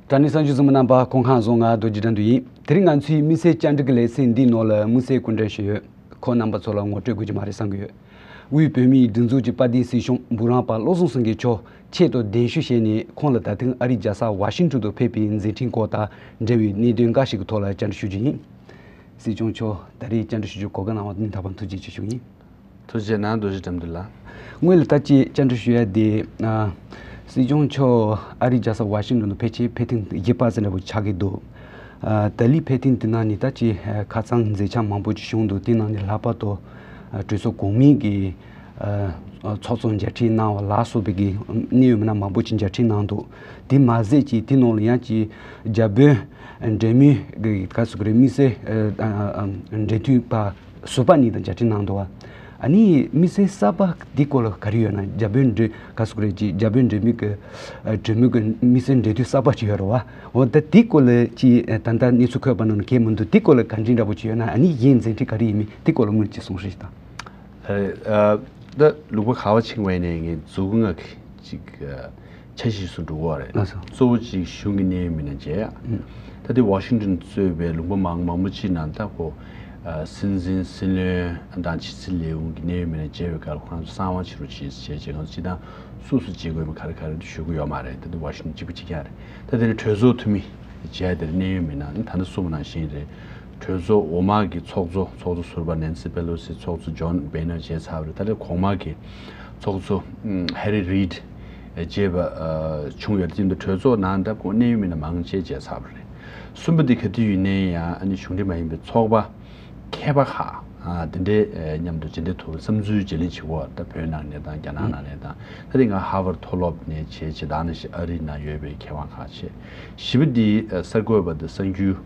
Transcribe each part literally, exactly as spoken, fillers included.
ད་ནི་གསར་འགྱུར་གཟིགས་མོ་རྣམ་པ་སྐུ་ཁམས་བཟང་། ང་རྡོ་རྗེ་དགྲ་འདུལ་ཡིན། དེ་རིང་ང་ཚོའི་མི་སེར་བཅར་འདྲི་གི་ལེ་ཚན་འདིའི་ནང་ལ་དམིགས་བསལ་སྐུ་མགྲོན་ཞིག་ཡོད། ཁོང་རྣམ་པ་ཚོ་ལ་ངོ་སྤྲོད་དགོས་ཀྱི་མ་རེད་བསམ་གྱི་ཡོད། དབུས་བོད་མིའི་སྒྲིག་འཛུགས་ཀྱི་དཔལ་ལྡན་སྲིད་སྐྱོང་འབུམ་རམས་པ་བློ་བཟང་སེང་གེ་མཆོག་ཆེད་དུ་གདན་ཞུ་བྱས་ནས། ཁོང་ལ་ད་ཐེངས་ཨ་རིའི་རྒྱལ་ས་ཝ་ཤིང་ཊོན་དུ་ཕེབས་པའི་མཛད་འཕྲིན་སྐོར་དང་འབྲེལ་བའི་གནད་དོན་འགའ་ཞིག་གི་ཐོག་ལ་བཅར་འདྲི་ཞུ་རྒྱུ་ཡིན། སྲིད་སྐྱོང་མཆོག་ད་རེས་བཅར་འདྲི་ཞུ་རྒྱུ་གོ་སྐབས་གནང་བར་སྙིང་ཐག་པ་ནས་ཐུགས་རྗེ་ཆེ་ཞུ་གི་ཡིན། ཐུགས་རྗེ་གནང་། རྡོ་རྗེ་དགྲ་འདུལ་ལགས། སྔོན་ལ་ད་ཅི་བཅར་འདྲི་ཞུ་ཡ་དེ། ཨ། སྲིད་སྐྱོང་མཆོག་ཨ་རིའི་རྒྱལ་ས་ཝ་ཤིང་ཊོན་དུ་ཕེབས་ཆེད་ཕེབས་ཐེངས་བཞི་པ་ཙམ་འདྲ་པོ་ཆགས་ཀྱི་འདུག། ཨ། ད་ལོའི་ཕེབས་ཐེངས་དེ་ནང་ནས་ད་ཅི་ཁ་སང་མཛད་འཆར་མང་པོ་ཅིག་བྱུང་འདུག། དེ་ནང་ནས་ལྷག་པར་དུ་གྲོས་ཚོགས་གོང་མའི་གི་ཨ། ཚོགས་གཙོ་མཇལ་འཕྲད་གནང་བ་ལ་སོགས་པའི་གི་གནད་ཡོད་མི་སྣ་མང་པོ་ཅིག་མཇལ་འཕྲད་གནང་འདུག། དེ་མ་ཟད་ཅིག་དེ་ནང་ལ་ཡང་ཅིག་རྒྱ་བོད་འབྲེལ་མོལ་གྱི་ག་ཟེར་དགོས་རེད། དམིགས་བསལ་ཨ། ཨ། ཨ། འབྲེལ་མཐུད་པ་ཟུར་པ་གཉིས་དང་མཇལ་འཕྲད་གནང་འདུག་བ། ཨ་ནི་དམིགས་བསལ་གསར་པ་འདི་སྐོར་ལ་ག་རེ་ཡོད་ན། རྒྱ་བོད་འབྲེལ་ག་ཟེར་དགོས་རེད། ཅིག་རྒྱ་བོད་འབྲེལ་མོལ་གྱི་ཨ། གྲོས་མོལ་གྱི་དམིགས་བསལ་འབྲེལ་མཐུད་གསར་པ་ཅིག་ཡོད་རེད་བ། འོ་ད་དེ་སྐོར་ལ་ཅིག་ཨ། ད་ལྟ་གནས་ཚུལ་འཁོད་པ་ནང་ལ་གལ་མི་འདུག། དེ་སྐོར་ལ་བཀའ་འདྲི་འདྲ་པོ་ཅིག་ཡོད་ན། ཨ་ནི་གཞན་མཛད་འཕྲིན་ག་རེ་ཡིན་མིན་དེ་སྐོར་ལ་དངོས་གནས་ཅིག་གསུང་བཤད་ཞིག་དང་། ཨ། ད་ལུང་པ་ག་བ་ཕྱིན་པ་ཡིན་ནའི་ངས་མཛུབ་གུ་ལྔ་གི་ཅིག་ཨ། ཆ་ཤས་སུ་འགྲོ་གི་ཡོད་རེད། ལགས་སོ། གཙོ་བོ་གཅིག་གཞུང་གི་གནད་ཡོད་མི་སྣ་མཇལ་ཡ། ཨུམ། ད་ལྟའི་ཝ་ཤིང་ཊོན་གཙོས་པའི་ལུང་པ་མང་མང་པོ་ཅིག་ནང་ད་ཁོ་ཨ། སྲིད་འཛིན་སྲིད་བློན་དང་ཕྱི་སྲིད་ལས་ཁུངས་ཀྱི་གནད་ཡོད་མི་སྣ་མཇལ་བའི་སྐབས་ལ་ཁོ་རང་ཚོ་གསང་བ་བྱེད་རོགས་བྱེད་བྱས་བྱས། ང་ཚོ་སྤྱིར་བཏང་སུ་སུ་མཇལ་དགོས་མིན་ག་རེ་ག་རེ་ཞུ་གི་ཡོད་མ་རེད། ད་ལྟའི་ཝ་ཤིང་ཊོན་གཅིག་པ་གཅིག་རྐྱང་རེད། ད་དེ་ནས་གྲོས་ཚོགས་འཐུས་མི་མཇལ། དེར་གནད་ཡོད་མི་སྣ་ནི་ད་ལྟ་གསུངས་པ་ནང་བཞིན་རེད། གྲོས་ཚོགས་འོག་མ་གི་ཚོགས་གཙོ། ཚོགས་གཙོ་ཟུར་པ་ནེན་སི་པེ་ལོ་སི། ཚོགས་གཙོ་ཇོན་བྷེ་ནར་བཅས་ཚར་བ་རེད། ད་ལྟ་གོང་མ་གི་ཚོགས་གཙོ་ཧེ་རི་རིད་བཅས་པ་ཨ། བྱུང་ཡོད་རེད། དེ་འདི་གྲོས་ཚོགས་ནང་ད་ཁོ་གནད་ཡོད་མི་སྣ་མང་ཆེ་བཅས་ཚར་བ་རེད། གསུམ་པ་འདི་ག་དུས་ཡིན་ནའི་ཡང་ཨ་ནི་གཞུང་འབྲེལ་མ་ཡིན་པའི་ཚོགས་པ་མཁས་པ་ཁག་ཨ། དེ་འདྲའི་ཨ། མཉམ་དུ་མཇལ་འཕྲད་ཐུབ་པའི་བསམ་ཚུལ་བརྗེ་ལེན་བྱེད་ཀྱི་ཡོད་རེད། ད་བོད་ནང་ནས་དང་རྒྱ་ནག་ནང་ནས་དང་། ད་དེ་སྔ་ཧར་ཝརཌ་མཐོ་སློབ་ནས་བྱས་བྱས། ད་ནི་ཨ་རི་ནང་ཡོད་པའི་མཁས་དབང་ཁག་བྱས། བཞི་པ་འདི་ཨ། གསར་འགོད་པ་དང་གསར་འགྱུར་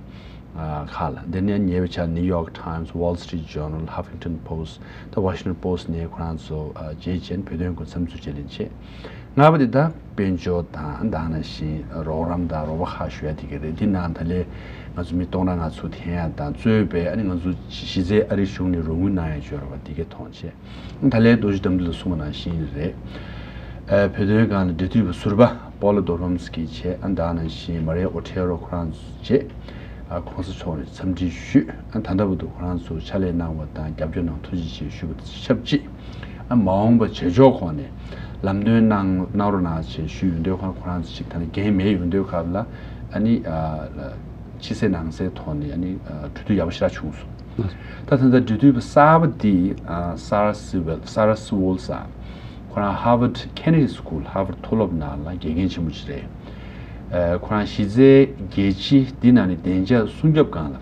ཨ། ཁག་ལ། དེ་ནས་ཉེ་བའི་ཆར་ནིའུ་ཡོག་ཊའིམ་སི། ཝོལ་སི་ཊི་རི་ཊི་ཇོར་ནལ། ཧ་ཕིང་ཊོན་པོ་སི་ཊི། ད་ཝ་ཤིང་ཊོན་པོ་སི་ཊི་ནས་ཁོ་རང་ཚོ་ཨ། མཇལ་བྱས་ནས་བོད་དོན་སྐོར་བསམ་ཚུལ་བརྗེ་ལེན་བྱས། ལྔ་པ་དེ་ད་དཔལ་འབྱོར་དང་ད་ནང་བཞིན་རོགས་རམ་དང་རོགས་པ་ཁག་ཞུ་ཡ་དེ་ག་རེད། དེ་ནང་ད་ལས་ང་ཚོ་མི་སྟོང་ཕྲག་ལྔ་ཚུར་འཐེན་ཡ་དང་གཙོས་པའི་ཨ་ནི་ང་ཚོ་གཞི་རྩའི་ཨ་རི་གཞུང་ནས་རོགས་དངུལ་གནང་ཡ་ཅིག་ཡོད་རེད་བ། དེ་གའི་ཐོག་བྱས། ད་ལན་རྡོ་རྗེ་དགྲ་འདུལ་ལ་གསུངས་པ་ནང་བཞིན་རེད། ཨ། བོད་དོན་སྒང་ལ་འབྲེལ་མཐུད་པ་ཟུར་པ་པོ་ལ་རྡོ་རོམ་སི་ཀི་བྱས། ཨ། ད་ནང་བཞིན་མ་རི་ཨོ་ཐེ་རོ་ཁོ་རང་ཚོ་བྱས། ཨ། གོང་ས་མཆོག་ནས་འཚམས་འདྲི་ཞུས། ཨ། ད་ལྟ་བར་དུ་ཁོ་རང་ཚོ་ཕྱག་ལས་གནང་བ་དང་རྒྱབ་སྐྱོར་གནང་བར་ཐུགས་རྗེ་ཆེ་ཞུ་བ་དང་ཆབས་ཅིག། ཨ། མ་འོངས་པ་བྱེད་ཕྱོགས་ཁོངས་ནས་ལམ་སྟོན་གནང་གནང་རོགས་གནང་ཞེས་ཞུས་ཡོང་དུས། ཁོ་ཁོ་རང་ཚོ་ཅིག་ད་ནི་འགན་མེད་ཡོང་དུས་སྐབས་ལ་ཨ་ནི་ཨ། ཕྱི་གསལ་ནང་གསལ་ཐོག་ནས་ཨ་ནི་ཨ། གྲོས་བསྡུར་ཡག་པོ་ཞེ་དྲག་བྱུང་སོང་། ད་ད་ལྟ་འབྲེལ་མཐུད་པ་གསར་པ་འདི་ཨ། སཱ་ར་སི་ཝེལ། སཱ་ར་སི་ཝོལ་ཟེར། ཁོ་རང་ཧར་ཝརཌ་ཁེ་ནེ་ཌི་སི་ཀུལ། ཧར་ཝརཌ་མཐོ་སློབ་ནང་ལ་དགེ་རྒན་ཆེན་པོ་ཞིག་རེད། ཨ། ཁོ་རང་གཞི་རྩའི་རྒྱལ་སྤྱི་འདི་ནང་ནས་བདེ་འཇགས་སྲུང་སྐྱོབ་སྒང་ལ་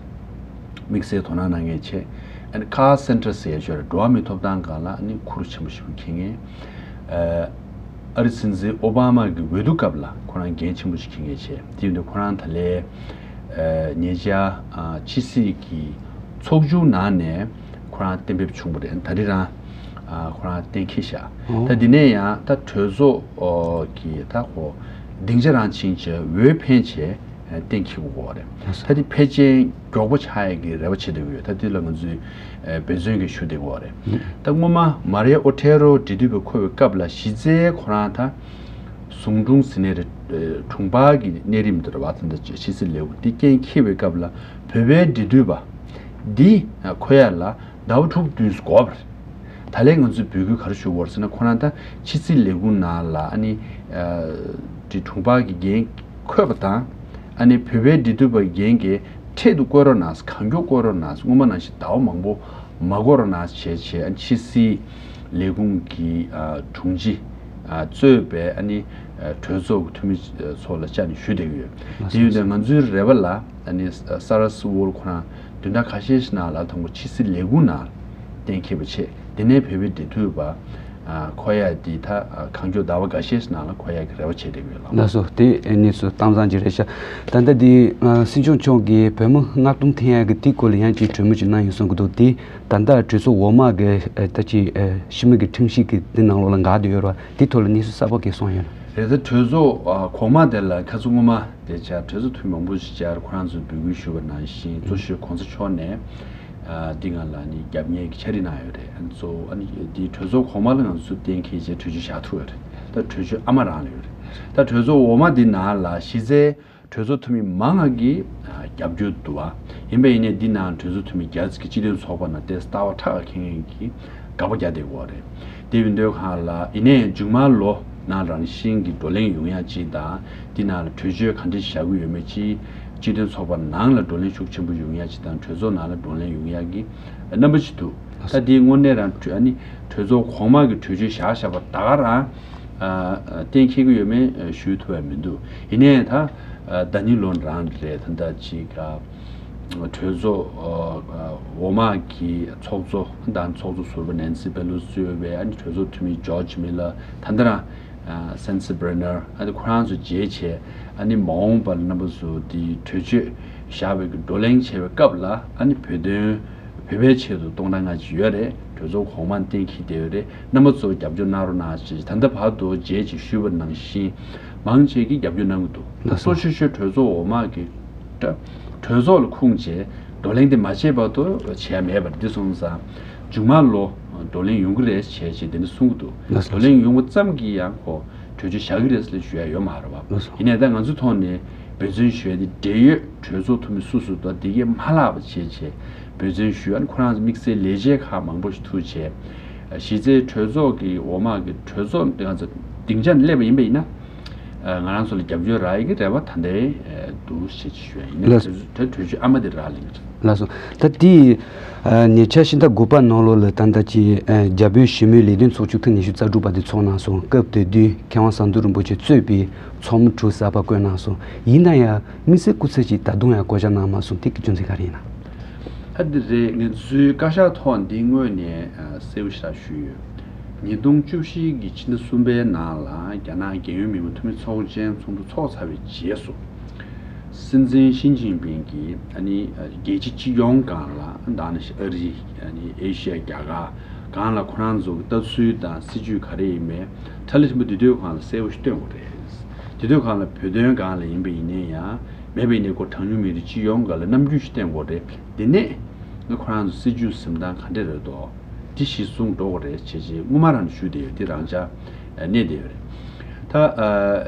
དམིགས་བསལ་དོ་སྣང་གནང་མཁན་བྱས། ཨ་ནི་ཁ་སེན་ཊར་ཟེར་ཡ་ཅིག་ཡོད་རེད། འགྲོ་བ་མིའི་ཐོབ་ཐང་སྒང་ལ་ཨ་ནི་ཁུར་ཆེན་པོ་ཞིག་འཁྱེར་མཁན། ཨ། ཨ་རི་སྲིད་འཛིན་ཨོ་བྷ་མ་གི་འོས་བསྡུ་སྐབས་ལ་ཁོ་རང་འགན་ཆེན་པོ་ཞིག་འཁྱེར་མཁན་བྱས། དེ་ཡིན་དུས་ཁོ་རང་ད་ལས་ཨ། ཉེ་ཆར་ཨ། ཕྱི་སྲིད་ཀྱི་ཚོགས་ཆུང་ནང་ནས་ཁོ་རང་གཏན་འབེབས་བྱུང་བ་རེད། ད་རེས་རང་ཨ། ཁོ་རང་གཏན་འཁེལ་བཞག། ཨོ། ད་འདི་ནས་ཡང་ད་གྲོས་ཚོགས་ཨོ། གི་ད་ཁོ་སྡིངས་ཆ་རང་ཕྱིན་བྱས་འོས་འཕེན་བྱས་གཏན་འཁེལ་དགོས་རེད། ད་འདི་ཕལ་ཆེར་མགྱོགས་པོ་ཆགས་ཡས་ཀྱི་རེ་བ་བྱེད་བསྡད་ཀྱི་ཡོད། ད་འདི་ལ་ང་ཚོས་ཨ། འབད་བརྩོན་གྱིས་ཞུ་བསྡད་ཀྱི་ཡོད་རེད། ད་སྔོན་མ་མ་རི་ཨོ་ཐེ་རོ་འབྲེལ་མཐུད་པ་འཁོད་པའི་སྐབས་ལ་གཞི་རྩའི་ཁོ་རང་ད་ཟུང་དྲུང་ཟེར་ནའི་རེད། ཨ། དྲུང་འཕར་གྱི་གནས་རིམ་དེ་རེད་བ། ད་ལྟ་ཕྱི་སྲིད་ལས་ཁུངས་འདི་འགན་འཁྱེར་བའི་སྐབས་ལ་བོད་པའི་འབྲེལ་མཐུད་པ་འདི་འཁོད་ཡ་ལ་ཟླ་བ་དྲུག་བདུན་འགོར་བ་རེད། ད་ལན་ང་ཚོས་འབོད་སྐུལ་ག་རེ་ཞུ་དགོས་རེད་ཟེར་ན། ཁོ་རང་ད་ཕྱི་སྲིད་ལས་ཁུངས་ནང་ལ་ཨ་ནི་ཨ། དེ་དྲུང་འཕར་གྱི་འགན་འཁོད་པ་དང་། ཨ་ནི་བོད་པའི་འབྲེལ་མཐུད་པ་འགན་གྱི་འཕྲལ་དུ་བསྐོ་རོགས་གནང་། གང་མགྱོགས་བསྐོ་རོགས་གནང་། སྔོན་མ་ནང་བཞིན་ཟླ་བ་མང་པོ་མ་འགོར་རོགས་གནང་བྱས་བྱས། ཨ། ཕྱི་སྲིད་ལས་ཁུངས་ཀྱི་ཨ། དྲུང་ཆེ་ཨ། གཙོས་པའི་ཨ་ནི་ཨ། གྲོས་ཚོགས་ཀྱི་འཐུས་མི་ཚོ་ལ་བཅར་ནས་ཞུ་བསྡད་ཀྱི་ཡོད། དེ་ཡིན་དུས་ང་ཚོའི་རེ་བ་ལ་ཨ་ནི་ཨ། སཱ་ར་སི་ཝོལ་ཁོ་རང་བདུན་ཕྲག་ཁ་ཤས་ཤིག་ནང་ལ་དང་པོ་ཕྱི་སྲིད་ལས་ཁུངས་ནང་གཏན་འཁེལ་བ་བྱས། དེ་ནས་བོད་པའི་འབྲེལ་མཐུད་པ་ཨ། འཁོད་ཡ་དེ་ད་ཨ། གང་མགྱོགས་ཟླ་བ་འགའ་ཤས་ཤིག་ནང་ལ་འཁོད་ཡ་གི་རེ་བ་བྱས་བསྡད་ཀྱི་ཡོད་ལགས། ལགས་སོ། དེ་གནས་ཚུལ་གཏམ་བཟང་ཅིག་རེད་ཤག། ད་ལྟ་དེ་ཨ། སྲིད་སྐྱོང་མཆོག་གིས་བོད་མི་མངགས་གཏོང་འཐེན་ཡ་གི་དེའི་སྐོར་ལ་ཡང་ཅིག་གྲོས་མོལ་ཅིག་གནང་ཡོད་གསུང་གི་འདུག། དེ་ད་ལྟ་གྲོས་ཚོགས་འོག་མ་གི་ཨ། ད་ཅིག་ཨ། ཕྱི་མི་གི་ཁྲིམས་ཞིབ་ཀྱི་དེ་ནང་ལོགས་ལ་འགག་བསྡད་ཡོད་རེད་བ། དེའི་ཐོག་ལ་གནས་ཚུལ་གསར་པ་གང་གསུངས་ཡོད་ན། རེད། ད་གྲོས་ཚོགས་ཨ། གོང་མ་དེ་ལ་ཁ་སང་སྔོན་མ་དེ་ཆ་གྲོས་ཚོགས་འཐུས་མང་པོ་ཞིག་བཅར། ཁོ་རང་ཚོས་འབོད་སྐུལ་ཞུས་པ་ནང་བཞིན་གཙོ་ཤོས་གོང་ས་མཆོག་ནས་ཨ། འདི་སྒང་ལ་ནི་རྒྱབ་གཉེར་གྱི་ཕྱག་བྲིས་གནང་ཡོད་རེད། ཨ་ནི་གཙོ་བོ་ཨ་ནི་འདི་གྲོས་ཚོགས་གོང་མ་ལ་ང་ཚོས་གཏན་འཁེལ་བྱས་གྲོས་ཆོད་བཞག་ཐུབ་ཡོད་རེད། ད་གྲོས་ཆོད་ཨ་མ་རང་ལ་ཡོད་རེད། ད་གྲོས་ཚོགས་འོག་མ་འདི་ནང་ལ་གཞི་རྩའི་ གྲོས་ཚོགས་འཐུས་མི་མང་ང་གིས་རྒྱབ་སྐྱོར་འདུག་བ། ཡིན་པ་ཡིན་ནའི་འདི་ནང་གྲོས་ཚོགས་འཐུས་མི་བརྒྱ་ཙམ་གྱིས་སྤྱི་མཐུན་ཚོགས་པ་ནང་ཏོག་ཙམ་ལྟ་བ་ཁྲག་ཁེངས་མཁན་གྱི་དགག་པ་རྒྱག་བསྡད་ཡོད་རེད། དེ་ཡིན་དུས་གང་ལ་ཡིན་ནའི་མཇུག་མ་ལོ་ནང་རང་བཞིན་གྱི་བགྲོ་གླེང་ཡོང་ཡ་ཅིག་དང་། འདི་ནང་ལ་གྲོས་ཆོད་ག་འདྲ་བཞག་གི་ཡོད་མེད་ཅིག་སྤྱི་མཐུན་ཚོགས་པ་ནང་ལ་བགྲོ་གླེང་ཤུགས་ཆེན་པོ་ཡོང་ཡ་ཅིག་དང་། གྲོས་ཚོགས་ནང་ལ་བགྲོ་གླེང་ཡོང་ཡ་གི་རྣམ་པ་ཅིག་འདུག་ད་འདི་དངོས་གནས་རང་གྲོས་ཨ་ནི་གྲོས་ཚོགས་གོང་མ་གི་གྲོས་ཆོད་བཞག་བཞག་པ་ད་ག་རང་ཨ་ཨ་གཏན་འཁེལ་གྱི་ཡོད་མེད་ཨ་ཞུ་ཐུབ་ཡ་མི་འདུག་ཡིན་ནའི་ད་ཨ་ཟླ་ཉིན་ལོ་རང་རེད། ད་ལྟ་ཅིག་ཨ་གྲོས་ཚོགས་ཨ་ཨ་འོག་མ་གི་ཚོགས་གཙོ་དང་ཚོགས་གཙོ་ཟུར་པ་ནན་སི་པེ་ལོ་སི་གཙོས་པའི་ཨ་ནི་གྲོས་ཚོགས་འཐུས་མི་ཇོརྗ་མི་ལར། ད་ལྟ་རང་ཨ་སེན་སི་བྷེ་ནར། ཨ་ནི་ཁོ་རང་ཚོ་མཇལ་བྱས། ཨ་ནི་མ་འོངས་པ་ལ་རྣམ་པ་ཚོ་དེ་གྲོས་ཆོད་བཞག་པའི་གི་བགྲོ་གླེང་བྱེད་པའི་སྐབས་ལ་ཨ་ནི་བོད་དོན་བོད་པའི་ཆེད་དུ་གཏོང་སྟངས་ང་ཅིག་ཡོད་རེད། གྲོས་ཚོགས་གོང་མ་གཏན་འཁེལ་བསྡད་ཡོད་རེད། རྣམ་པ་ཚོ་རྒྱབ་སྐྱོར་གནང་རོགས་གནང་ཞེས་ད་ལྟ་བར་དུ་མཇལ་ཅིག་ཞུས་པ་ནང་བཞིན་མང་ཆེ་གིས་རྒྱབ་སྐྱོར་གནང་གི་འདུག་ལགས་སོ། གཙོ་ཆེ་ཤོས་གྲོས་ཚོགས་འོག་མ་གི་གྲོས་ཚོགས་ལ་ཁུངས་བྱས་བགྲོ་གླེང་དེ་མ་བྱས་བར་དུ་བྱས་མེད་པར་འདི་སོང་ཙང་མཇུག་མ་ལོ་བགྲོ་གླེང་ཡོང་གི་རེད་བྱས་བྱས་དེ་འདྲ་གསུང་གི་འདུག་ལགས་སོ། བགྲོ་གླེང་ཡོང་བ་ཙམ་གྱིས་ཡང་ཁོ་གྲོས་ཆོད་བཞག་གི་རེད་ཟེར་ཞུ་ཡ་ཡོད་མ་རེད་བ། ལགས་སོ། ཡིན་ནའི་ད་ང་ཚོའི་ཐོག་ནས་འབད་བརྩོན་ཞུ་ཡ་དེ་འབྲེལ་ཡོད་གྲོས་ཚོགས་འཐུས་མི་སུ་སུ་དང་དེ་གས་མ་ལྷག་པ་བྱས་བྱས་འབད་བརྩོན་ཞུ་ཡ། ཁོ་རང་ཚོ་དམིགས་བསལ་ལས་བྱེད་ཁག་མང་པོ་ཞིག་ཐུག་བྱས་གཞི་རྩའི་གྲོས་ཚོགས་ཀྱི་འོག་མ་གི་གྲོས་ཚོགས་དེ་ང་ཚོ་སྡིངས་ཆ་ནས་སླེབས་པ་ཡིན་པ་ཡིན་ན། ང་རང་ཚོ་ལ་རྒྱབ་སྐྱོར་རག་ཡ་གི་རེ་བ་ད་ལྟའི་འདུག་ཞེས་ཞུ་ཡ་ཡིན་ན། ལགས་སོ། གྲོས་གྲོས་ཆོད་ཨ་མ་དེ་རག་ལས་ཀྱི་རེད། ལགས་སོ། ད་དེ་ཉེ་ཆར་ཕྱི་ཟླ་དགུ་པ་ནང་ལོགས་ལ་ད་ལྟ་ཀྱི་རྒྱ་བོད་ཞི་མོལ་ལས་དོན་ཚོགས་ཆུང་ཐེངས་ཉི་ཤུ་རྩ་དྲུག་པ་དེ་ཚོགས་གནང་སོང་། སྐབས་དེ་དུས་མཁས་དབང་ཟམ་གདོང་རིན་པོ་ཆེ་གཙོས་པའི་ཚོགས་མི་དྲུག་གསར་པ་བསྐོས་གནང་སོང་། ཡིན་ན་ཡང་དམིགས་བསལ་སྐུ་ཚབ་ཅིག་ད་དུང་ཡང་བསྐོ་བཞག་གནང་མ་སོང་། དེ་གི་རྒྱུ་མཚན་ག་རེ་ཡིན་ན། ཨ་འདི་རེད། ང་ཚོའི་བཀའ་ཤག་ཐོག་འདི་སྔོན་ནས་ཨ་གསལ་པོ་ཞེ་དྲག་ཞུས་ཡོད། ཉིས་སྟོང་བཅུ་བཞི་གི་ཕྱི་ཟླ་གསུམ་པའི་ནང་ལ་རྒྱ་ནག་རྒྱལ་ཡོངས་མི་དམངས་འཐུས་མི་ཚོགས་ཆེན་ཚོགས་འདུ་ཚོགས་ཚར་བའི་རྗེས་སུ། སྲིད་འཛིན་ཞི་ཅིན་ཕིང་གིས་ཨ་ནི་ཨ་རྒྱལ་སྤྱི་སྤྱི་ཡོངས་སྒང་ལ་ད་ནི་ཨ་རི། ཨ་ནི་ཨེ་ཤི་ཡ། རྒྱ་གར་སྒང་ལ་ཁོ་རང་ཚོ་གི་ལྟ་ཚུལ་དང་སྲིད་ཇུས་ག་རེ་ཡིན་མིན་ཁྲ་ལི་ཐིམ་པ་འདི་དུས་སྒང་ལ་གསལ་པོ་ཞིག་སྟོན་དགོས་རེད། འདི་དུས་སྒང་ལ་བོད་དོན་སྒང་ལ་ཡིན་པ་ཡིན་ནའི་ཡང་། མེད་པའི་གནས་སྐོར་གྲངས་ཉུང་མི་རིགས་སྤྱི་ཡོངས་སྒང་ལ་རྣམ་འགྱུར་ཞིག་བསྟན་དགོས་རེད། དེ་ནས་ང་ཁོ་རང་ཚོ་སྲིད་ཇུས་འཛིན་སྟངས་ག་འདྲ་རེད་དོ། དེ་གཞིར་བཟུང་འགྲོ་དགོས་རེད་བྱས་རྗེས་སྔོན་མ་རང་ནས་ཞུས་བསྡད་ཡོད། དེ་རང་འཇགས་གནས་བསྡད་ཡོད་རེད། ད་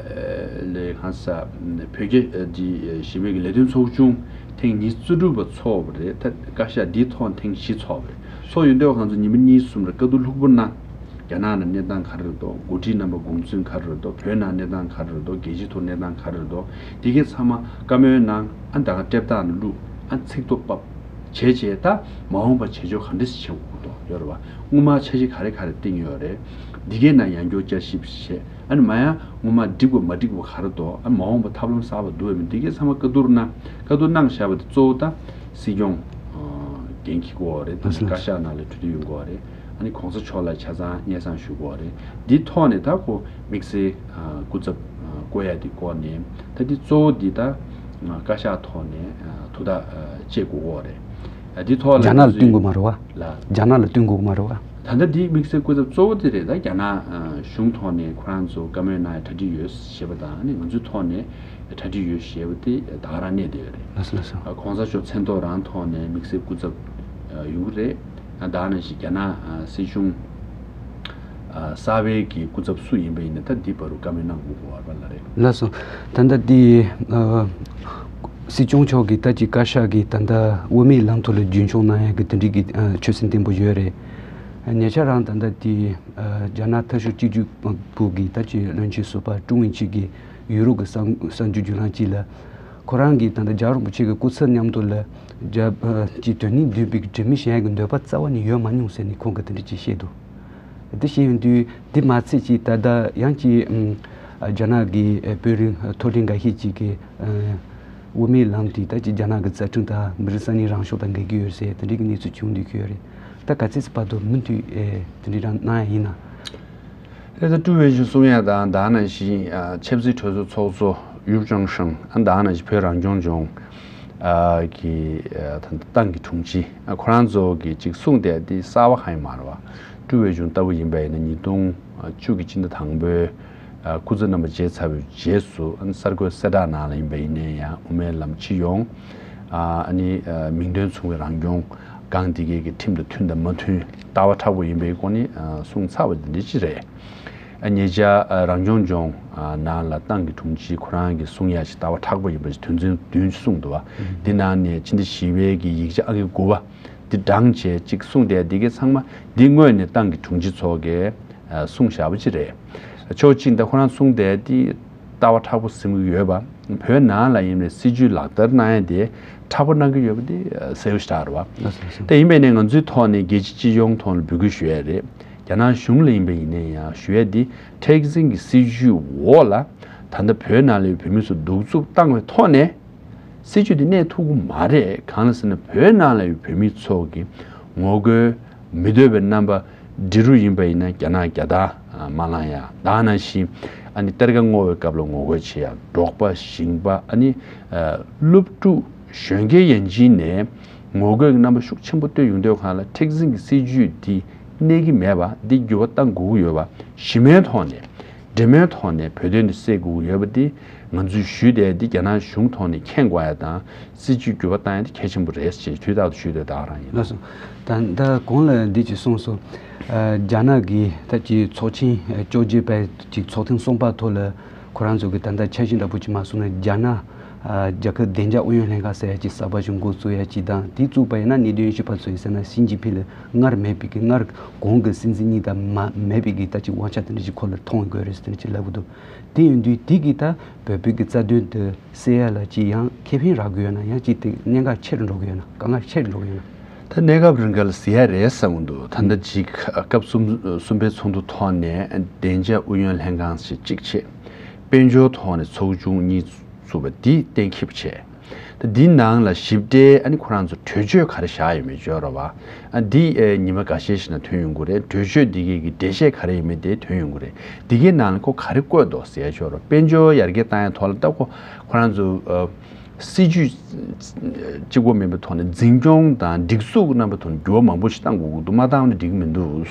ལས་གང་ས་བོད་རྒྱ་འདི་ཞི་མོལ་གྱི་ལས་དོན་ཚོགས་ཆུང་ཐེངས་ཉི་ཤུ་རྩ་དྲུག་པ་ཚོགས་པ་རེད། ད་བཀའ་ཤག་འདིའི་ཐོག་ཐེངས་བཞི་ཚོགས་པ་རེད། ཚོགས་ཡོད་འདོད་ང་ཚོ་ཉི་མ་གཉིས་གསུམ་རེ་བཀའ་བསྡུར་ལྷུག་པོ་གནང་། རྒྱ་ནག་ནང་གནས་སྟངས་ག་རེ་རེད་དོ། འགོ་ཁྲིད་རྣམ་པ་དགོངས་ཚུལ་ག་རེ་རེད་དོ། བོད་ནང་གནས་སྟངས་ག་རེ་རེད་དོ། རྒྱལ་སྤྱིའི་ཐོག་གནས་སྟངས་ག་རེ་རེད་དོ། འདི་གའི་ཚང་མ་བཀའ་མོལ་གནང་། ཨ་ད་ག་སྤྲད་སྟངས་ནང་བླུགས། ཨ་ཚིག་ཐོ་ཕབ་བྱས་བྱས། ད་མ་འོངས་པ་བྱེད་ཕྱོགས་ག་འདྲ་ཞིག་བྱེད་དགོས་དོ་ཡོད་རེད་བ། སྔོན་མ་འཆར་གཞི་ག་རེ་ག་རེ་བཏིང་ཡོད་རེད། འདི་གའི་ནང་ཡང་བསྐྱར་བསྐྱར་ཞིབ་བྱས། ཨ་ནི་མ་ཡང་སྔོན་མ་འགྲིག་པ་མ་འགྲིག་པ་ག་རེ་དོ། ཨ་མ་འོངས་པ་ཐབས་ལམ་གསར་པ་འདུག་བས་མིན་འདི་གའི་ཚང་མ་བཀའ་བསྡུར་གནང་། བཀའ་བསྡུར་གནང་བཞག་པ་དེ་གཙོ་བོ་ད་སྲིད་སྐྱོང་འགན་འཁྱེར་དགོས་པ་རེད། ད་བཀའ་ཤག་ནང་ལ་གྲོས་བསྡུར་ཡོང་དགོས་པ་རེད། ཨ་ནི་གོང་ས་མཆོག་ལ་ཆ་ཚང་སྙན་སེང་ཞུ་དགོས་པ་རེད། འདི་ཐོག་ནས་ད་ཁོ་དམིགས་བསལ་སྐུ་ཚབ་བསྐོ་ཡ་དེ་སྐོར་ནས་ད་འདི་གཙོ་བོ་འདི་ད་བཀའ་ཤག་ཐོག་ནས་ཐུགས་ཐག་བཅད་དགོས་ཀྱི་རེད། འདི་ཐོག་ལ་རྒྱ་ནག་ལ་བསྟུན་དགོས་མ་རེད་བ། ལ། རྒྱ་ནག་ལ་བསྟུན་དགོས་མ་རེད་བ། ད་ལྟ་འདི་དམིགས་བསལ་སྐུ་ཚབ་གཙོ་བོ་དེ་རེད། ད་རྒྱ་ནག་གཞུང་ཐོག་ནས་ཁོ་རང་ཚོ་བཀའ་མོལ་གནང་ཡ་གྲ་སྒྲིག་ཡོད་ཞེས་པ་དང་། ཨ་ནི་ང་ཚོའི་ཐོག་ནས་གྲ་སྒྲིག་ཡོད་ཞེས་པ་དེ་ད་ག་རང་གནས་བསྡད་ཡོད་རེད། ལགས་སོ། ལགས་སོ། གོང་ས་མཆོག་མཚན་ཐོག་རང་ཐོག་ནས་དམིགས་བསལ་སྐུ་ཚབ་ཡོང་གི་རེད། ད་ག་ནང་བཞིན་རྒྱ་ནག་སྲིད་གཞུང་གསར་པའི་གི་སྐུ་ཚབ་སུ་ཡིན་པ་ཡིན་ན་ད་འདི་བར་དུ་བཀའ་མོལ་གནང་དགོས་ཀྱི་ཡོད་རེད་པ། ལགས་རེད། ལགས་སོ། ད་ལྟ་འདི་སྲིད་སྐྱོང་མཆོག་གིས་ད་ཅིག་བཀའ་ཤག་གིས་ད་ལྟ་དབུ་མའི་ལམ་ཐོག་ལ་རྒྱུན་འཁྱོངས་གནང་ཡ་གི་དེ་འདྲའི་གི་ཆོད་སེམས་བརྟན་པོ་ཡོད་རེད། ཉེ་ཆར་རང་ད་ལྟ་དེ་རྒྱ་ནག་འཐབ་ཕྱོགས་གཅིག་གྱུར་པུའུ་གི་ད་ཅི་བློན་ཆེན་ཟུར་པ་ཀྲུང་ཝུན་ཅི་གིས་ཡུ་རོབ་ཀྱི་གསར་གསར་འགྱུར་བརྒྱུད་ལམ་གཅིག་ལ། ཁོ་རང་གིས་ད་ལྟ་རྒྱལ་བ་རིན་པོ་ཆེ་གི་སྐུ་ཚབ་མཉམ་དུ་ལ་རྒྱ་ཀྱི་དོན་སྙིང་ལྡན་པའི་གི་འབྲེལ་མི་བྱེད་ཡ་གི་འདོད་པ་རྩ་བ་ནས་ཡོད་མ་མྱོང་ཟེར་ནས་ཁོང་གིས་དེ་འདྲ་ཅིག་བཤད་འདུག་དེ་བཤད་ཡོང་དུས་དེ་མ་ཚད་ཅིག་ད་ལྟ་ཡང་ཅིག་རྒྱ་ནག་གི་དཔོན་རིགས་མཐོ་འབྲིང་འགའ་ཤས་ཅིག་གིས། དབུ་མའི་ལམ་དེ་ད་ཅི་རྒྱ་ནག་གི་རྩ་ཁྲིམས་དང་མི་རིགས་ས་གནས་རང་སྐྱོང་དང་འགལ་གྱི་ཡོད་ཟེར་དེ་འདྲའི་གི་གནས་ཚུལ་བྱུང་བསྡད་ཀྱི་ཡོད་རེད། ད་ག་ཚོད་ཙམ་བར་དུ་མུ་མཐུད་ཨེ་དེ་འདྲའི་རང་གནང་ཡ་ཡིན་ན། ཨེ་ད་ཀྲུའུ་ཝེ་ཆུན་གསུང་ཡ་དང་། ད་ནང་བཞིན་ཨ་ཆབ་སྲིད་གྲོས་ཚོགས་ཚོགས་གཙོ་ཡུ་ཅང་ཧྲང་། ཨ་ད་ནང་བཞིན་བོད་རང་སྐྱོང་ལྗོངས་ཨ་གི་ཨ་ད་ཏང་གི་དྲུང་ཆེ། ཨ་ཁོ་རང་ཚོ་གི་ཅིག་གསུང་དེ་དེ་གསར་པ་གང་ཡང་མ་རེད་བ། ཀྲུའུ་ཝེ་ཆུན་ལྟ་བུ་ཡིན་པ་ཡིན་ན་ཉིས་སྟོང་བཅུ་གི་སྤྱི་ཟླ་དང་པོའི། ཨ་སྐུ་ཚབ་རྣམ་པ་མཇལ་ཚར་བའི་རྗེས་སུ། ཨ་ནི་གསར་འགོད་གསལ་བསྒྲགས་ནང་ལ་ཡིན་པ་ཡིན་ནའི་ཡང་། དབུ་མའི་ལམ་སྤྱི་ཡོངས་ཨ་ནི་ཨ་མིང་དོན་མཚུངས་པའི་རང་སྐྱོང་སྒང་དེ་གའི་གི་ཁྲིམས་དང་མཐུན་དང་མ་མཐུན། ལྟ་བ་མཁྲེགས་པོ་ཡིན་པའི་སྐོར་ནས་ཨ་གསུངས་ཚར་བ་དེ་འདྲ་ཅིག་རེད། ཉེ་ཆར་རང་སྐྱོང་ལྗོངས་ནང་ལ་ཏང་གི་དྲུང་ཆེ་ཁོ་རང་གིས་གསུང་ཡ་ཞིག་ལྟ་བ་མཁྲེགས་པོ་ཡིན་པ་ཞིག་དོན་ཚན་བདུན་གསུངས་འདུག་བ། འདི་ནང་ནས་ཕྱི་ཟླ་བཞི་པའི་གི་ཡིག་ཆ་ཨང་ཀི་དགུ་པ་འདི་བགྲངས་བྱས་གཅིག་གསུངས་བསྡད་འདི་གའི་ཚང་མ་འདི་དངོས་ནས་ཏང་གི་དྲུང་ཆེ་ཚོ་གིས་གསུངས་བཞག་པ་ཅིག་རེད། ཕྱོགས་གཅིག་ད་ཁོ་རང་གསུངས་བསྡད་འདི་ལྟ་བ་མཁྲེགས་པོ་ཟིན་གྱི་ཡོད་པ། བོད་ནང་ལ་ཡིན་པའི་སྲིད་ཇུས་ལག་བསྟར་གནང་ཡ་དེ་མཁྲེགས་པོ་གནང་གི་ཡོད་པ་དེ་གསལ་པོ་ཞེ་དྲག་རེད་བ། ད་ཡིན་པས་ནས་ང་ཚོའི་ཐོག་ནས་རྒྱལ་སྤྱི་སྤྱི་ཡོངས་ཐོག་ལ་འབོད་སྐུལ་ཞུ་ཡ་རེད། རྒྱ་ནག་གཞུང་ལ་ཡིན་པ་ཡིན་ན་ཡང་ཞུ་ཡ་འདི་མཁྲེགས་འཛིན་གྱི་སྲིད་ཇུས་འོག་ལ་ད་ལྟ་བོད་ནང་ལ་ཡོད་བོད་མི་ཚོ་གདུག་རྩུབ་བཏང་བའི་ཐོག་ནས་སྲིད་ཇུས་འདི་གནས་ཐུབ་ཀྱི་མ་རེད། གང་ལ་ཟེར་ན་བོད་ནང་ལ་ཡོད་བོད་མི་ཚོ་གི་ངོ་རྒོལ་མི་འདོད་པའི་རྣམ་པ་འབྲི་རུ་ཡིན་པ་ཡིན་ན་རྒྱ་ནག་རྒྱ་སྟག་མ་ལངས་ཡ། ད་ནང་བཞིན་ཨ་ནི་གཏེར་ཁ་སྔོག་པའི་སྐབས་ལ་ངོ་རྒོལ་བྱེད་ཡ། འབྲོག་པ་ཞིང་པ་ཨ་ནི་སློབ་ཕྲུག་གཞོན་སྐྱེས་ཡན་ཆད་ནས་ངོ་རྒོལ་གྱི་རྣམ་པ་ཤུགས་ཆེན་པོ་སྟོན་ཡོང་དུས་སྒང་ལ་མཁྲེགས་འཛིན་གྱི་སྲིད་ཇུས་འདི་གནས་ཀྱི་མེད་པ་འདི་འགྱུར་བ་གཏང་དགོས་ཀྱི་ཡོད་པ། གཞི་མའི་ཐོག་ནས་འབྲེལ་མོལ་ཐོག་ནས་བོད་དོན་འདི་སེལ་དགོས་ཀྱི་ཡོད་པ་འདི་ང་ཚོས་ཞུས་བསྡད་འདི་རྒྱ་ནག་གཞུང་ཐོག་ནས་མཁྱེན་དགོས་ཡ་དང་སྲིད་ཇུས་འགྱུར་བ་གཏང་ཡ་འདི་གལ་ཆེན་པོ་རེད་ཅེས་དུས་རྟག་ཏུ་ཞུས་བསྡད་ད་ག་རང་ཡིན། ལགས་སོ། ད་ལྟ་གོང་ལ་འདི་ཅིག་གསུངས་སོང་། ཨ་རྒྱ་ནག་གི་ད་ཅིག་ཚོགས་ཆེན་བཅོ་བརྒྱད་པའི་ཅིག་ཚོགས་ཐེངས་གསུམ་པ་ཐོག་ལ་ཁོ་རང་ཚོ་གི་ད་ལྟ་འཆར་གཞི་འདྲ་པོ་ཅིག་མ་སོང་ན་རྒྱ་ནག་ཨ་རྒྱལ་ཁབ་བདེ་འཇགས་ཨུ་ཡོན་ལྷན་ཁང་ཟེར་ཡ་ཅིག་གསར་པ་ཞིག་འགོ་བཙུགས་ཡ་ཅིག་དང་དེ་བཙུགས་པ་ཡིན་ན་གནད་དོན་ཞིབ་པ་ཚོ་ཡིན་ཟེར་ན་ཞི་ཅིན་ཕིང་ལ་སྔར་མེད་པའི་གི་སྔར་གོང་གི་སྲིད་འཛིན་གཉིས་དང་མ་མེད་པའི་གི་ད་ཅིག་དབང་ཆ་དེ་འདྲ་ཅིག་ཁོ་ལ་ཐོངས་དགོས་རེད་ཟེར་དེ་འདྲ་ཅིག་ལབ་གི་འདུག་དེ་ཡིན་དུས་དེ་གི་ད་བོད་པའི་གི་རྩ་དོན་དེ་སེལ་ཡ་ལ་ཅིག་ཡང་ཁེ་ཕན་རག་གི་ཡོད་ན་ཡང་ཅིག་དེ་གནད་འགག་ཆེ་རུ་འགྲོ་གི་ཡོད་ན་དཀའ་ངལ་ཆེ་རུ་འགྲོ་གི་ཡོད་ན། ད་གནས་སྐབས་རིང་ག་ལ་ཟེར་ཡ་རེད་བསམ་གི་འདུག་ད་ལྟ་ཅིག་སྐབས་གསུམ་གསུམ་པའི་ཚོགས་འདུ་ཐོག་ནས་བདེ་འཇགས་ཨུ་ཡོན་ལྷན་ཁང་ཞིག་གཅིག་བྱས། དཔལ་འབྱོར་ཐོག་ནས་ཚོགས་ཆུང་གཉིས་བཙུགས་པ་འདི་གཏན་འཁེལ་བ་བྱས། ད་འདི་ནང་ལ་ཞིབ་ཕྲའི་ཨ་ནི་ཁོ་རང་ཚོ་གྲོས་ཆོད་ག་རེ་བཞག་ཡོད་མེད་བརྗོད་རོགས་བ། ཨ་འདི་ཨེ་ཉི་མ་འགའ་ཤས་ཤིག་ནང་ཐོན་ཡོང་གི་རེད། གྲོས་ཆོད་འདི་གའི་གི་འགྲེལ་བཤད་ག་རེ་ཡོད་མེད་དེ་ཐོན་ཡོང་གི་རེད། འདི་གའི་ནང་ལ་ཁོ་ག་རེ་བཀོད་འདུག་ཟེར་ཡ་བརྗོད་རོགས། དཔལ་འབྱོར་ཡར་རྒྱས་བཏང་ཡ་ཐོག་ལ་ད་ཁོ་ཁོ་རང་ཚོ་ཨ་སྲིད་ཇུས་གཅིག་པོ་མིན་པའི་ཐོག་ནས་འཛིན་སྐྱོང་དང་སྒྲིག་འཛུགས་རྣམ་པ་ཐོག་ནས་འགྱུར་བ་མང་པོ་ཞིག་བཏང་དགོས་ཀྱི་འདུག་མ་བཏང་ན་འགྲིག་གི་མི་འདུག་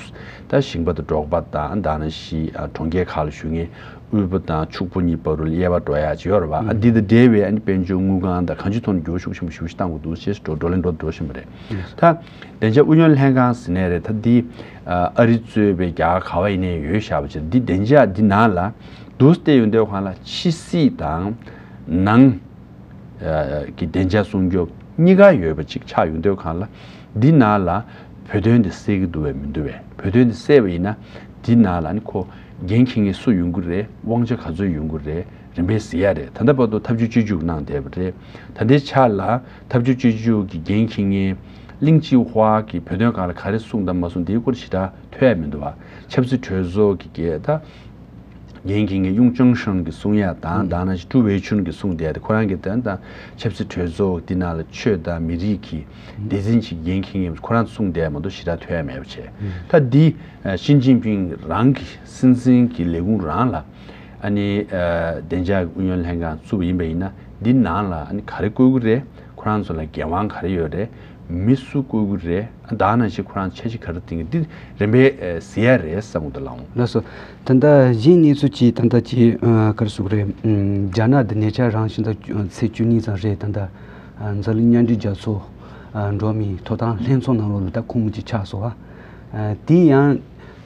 ད་ཞིང་པ་དང་འབྲོག་པ་དང་ད་ནང་བཞིན་ཨ་གྲོང་ཁྱེར་ཁག་ལ་བཞུགས་མཁན་དབུལ་པོ་དང་ཕྱུག་པོ་གཉིས་བར་དུ་དབྱེ་བ་འགྲོ་ཡ་ཅིག་ཡོད་རེད་བ། ཨ་འདི་དང་འབྲེལ་བའི་ཨ་ནི་དཔལ་འབྱོར་དངུལ་ཁང་དང་གང་ཅིའི་ཐོག་ནས་འགྱུར་བ་ཤུགས་ཆེན་པོ་ཞེ་པོ་ཞིག་བཏང་དགོས་འདུག་ཅེས་བགྲོ་བགྲོ་གླེང་འགྲོ་འགྲོ་བཞིན་པ་རེད། ད་བདེ་འཇགས་ཨུ་ཡོན་ལྷན་ཁང་ཟེར་ནའི་རེད། ད་འདི་ཨ་རི་གཙོས་པའི་རྒྱ་གར་ག་བ་ཡིན་ནའི་ཡོད་བཞག་པ་ཅིག་འདི་བདེ་འཇགས་འདི་ནང་ལ་འདུག་སྟེ་ཡོང་དུས་སྒང་ལ་ཕྱི་སྲིད་དང་ནང་གི་བདེ་འཇགས་སྲུང་སྐྱོབ་གཉིས་ཀ་ཡོད་པ་ཅིག་ཆགས་ཡོང་དུས་སྒང་ལ་འདི་ནང་ལ་བོད་དོན་འདི་སེལ་གྱི་འདུག་བས་མི་འདུག་བས། བོད་དོན་འདི་སེལ་བ་ཡིན་ན་འདི་ནང་ལ་ནི་ཁོ་འགན་འཁྱེར་མཁན་སུ་ཡོང་གི་རེད། དབང་ཆ་ག་ཚོད་ཡོང་གི་རེད། རིམ་པས་ཟེར་ཡ་རེད། ད་ལྟ་བར་དུ་ཐབས་ཇུས་སྤྱོད་འཇུག་གནང་བསྡད་པ་རེད། ད་ལྟའི་ཆ་ལ་ཐབས་ཇུས་སྤྱོད་འཇུག་གི་འགན་འཁྱེར་མཁན་གླིང་ཅིའུ་ཧྭ་གིས་བོད་དོན་སྒང་ལ་ག་རེ་གསུངས་དང་མ་གསུངས་དེའི་སྐོར་ཞེ་དྲག་ཐོས་ཡ་མི་འདུག་བ། ཆབ་སྲིད་གྲོས་ཚོགས་ཀྱི་གལ་ད་འགན་འཁྱེར་མཁན་ཡུང་ཅང་ཧྲན་གྱིས་གསུང་ཡ་དང་ད་ནང་བཞིན་ཀྲུའུ་ཝེ་ཆུན་གྱིས་གསུངས་བསྡད་དེ་ཁོ་རང་གིས་ད་ད་ཆབ་སྲིད་གྲོས་ཚོགས་འདི་ནང་ལ་ཆོས་དང་མི་རིགས་ཀྱི་སྡེ་ཚན་གྱི་འགན་འཁྱེར་མཁན་ཁོ་རང་གསུངས་བསྡད་མ་གཏོགས་ཞེ་དྲག་ཐོས་ཡ་མེད་པ་བྱས། ད་འདི་ཞི་ཅིན་ཕིང་རང་གི་སྲིད་འཛིན་གྱི་ལས་ཁུངས་རང་ལ་ཨ་ནི་བདེ་འཇགས་ཨུ་ཡོན་ལྷན་ཁང་བཙུགས་པ་ཡིན་པ་ཡིན་ན་འདི་ནང་ལ་ཨ་ནི་ག་རེ་བཀོད་ཀྱི་རེད། ཁོ་རང་ཚོ་ལ་འགན་དབང་ག་རེ་ཡོད་རེད། མི་སུ་བསྐོ་གི་རེད། ད་ནང་བཞིན་ཁོ་རང་འཆར་གཞི་ག་རེ་བཏིང་གི་འདི་རིམ་པས་ཨེ་ཟེར་ཡ་རེད་བསམ་གི་འདུག་ལགས་འོང་། ལགས་སོ། ད་ལྟ་གཞན་གནས་ཚུལ་གཅིག་ད་ལྟ་གཅིག་ཨ་ག་རེ་ཟེར་དགོས་རེད། ཨམ་རྒྱ་ནག་འདི་ཉེ་ཆར་རང་བཞིན་ད་ཚེས་བཅུ་གཉིས་ཙམ་རེད། ད་ལྟ་ཨ་འཛམ་གླིང་མཉམ་འབྲེལ་རྒྱལ་ཚོགས་ཨ་འགྲོ་བ་མིའི་ཐོབ་ཐང་ལྷན་ཚོགས་ནང་ལོགས་ལ་ད་ཁོང་མོ་གཅིག་ཆགས་སོང་བ། ཨ་དེ་ཡང་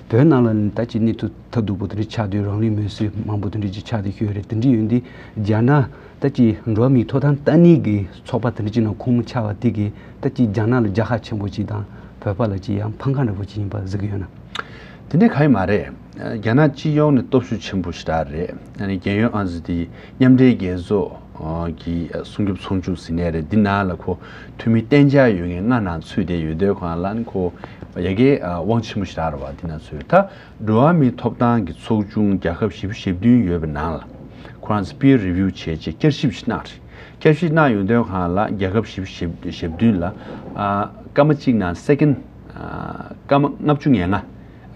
བོད་ནང་ལ་ད་ཅིག་གནས་ཚུལ་ཐབས་སྡུག་པོ་དེ་འདྲ་ཆགས་དུས་རང་ལུས་མེར་སྲེག་མང་པོ་དེ་འདྲ་ཅིག་ཆགས་དུས་ཤོད་རེད། དེ་འདྲ་ཡོད་དུས་རྒྱ་ནག་ད་ཅིག་འགྲོ་བ་མིའི་ཐོབ་ཐང་ལྟ་ནི་གི་ཚོགས་པ་དེ་འདྲ་ཅིག་ནང་ཁོང་མོ་ཆགས་པ་དེ་གིས་ད་ཅིག་རྒྱ་ནག་ལ་རྒྱལ་ཁ་ཆེན་པོ་ཅིག་དང་བོད་པ་ལ་ཅིག་ཡང་ཕམ་ཁ་འདྲ་པོ་ཅིག་ཡིན་པ་གཟིགས་ཀྱི་ཡོད་ན། དེ་འདྲ་གང་ཡང་མ་རེད། རྒྱ་ནག་སྤྱི་ཡོངས་ནས་སྟོབས་ཤུགས་ཆེན་པོ་ཞེ་དྲག་རེད། ཨ་ནི་རྒྱལ་ཡོངས་ཨང་རྩིས་དེ་མཉམ་འབྲེལ་རྒྱལ་ཚོགས་ཀྱི་སྲུང་སྐྱོབ་ཚོགས་ཆུང་ཟེར་ནའི་རེད། འདི་ནང་ལ་ཁོ་འཐུས་མི་གཏན་འཇགས་ཡོད་མཁན་ལྔ་ནང་ཚུད་བསྡད་ཡོད་དུས་སྒང་ལ་ནི་ཁོ་ཡ་གི་དབང་ཆེན་པོ་ཞེ་དྲག་རེད་བ། འདི་ནང་ཚུད་ད། འགྲོ་བ་མིའི་ཐོབ་ཐང་གི་ཚོགས་ཆུང་རྒྱལ་ཁབ་བཞི་བཅུ་ཞེ་བདུན་ཡོད་པའི་ནང་ལ་ཁོ་རང་ཚོ་peer review་བྱས་རྗེས་བསྐྱར་ཞིབ་ཞིག་གནང་རེད། བསྐྱར་ཞིབ་གནང་ཡོང་དུས་སྒང་ལ་རྒྱལ་ཁབ་བཞི་བཅུ་ཞེ་བདུན་ལ་ཨ་སྐར་མ་གཅིག་ནང་second་ཨ་སྐར་མ་ལྔ་བཅུ་ང་ལྔ།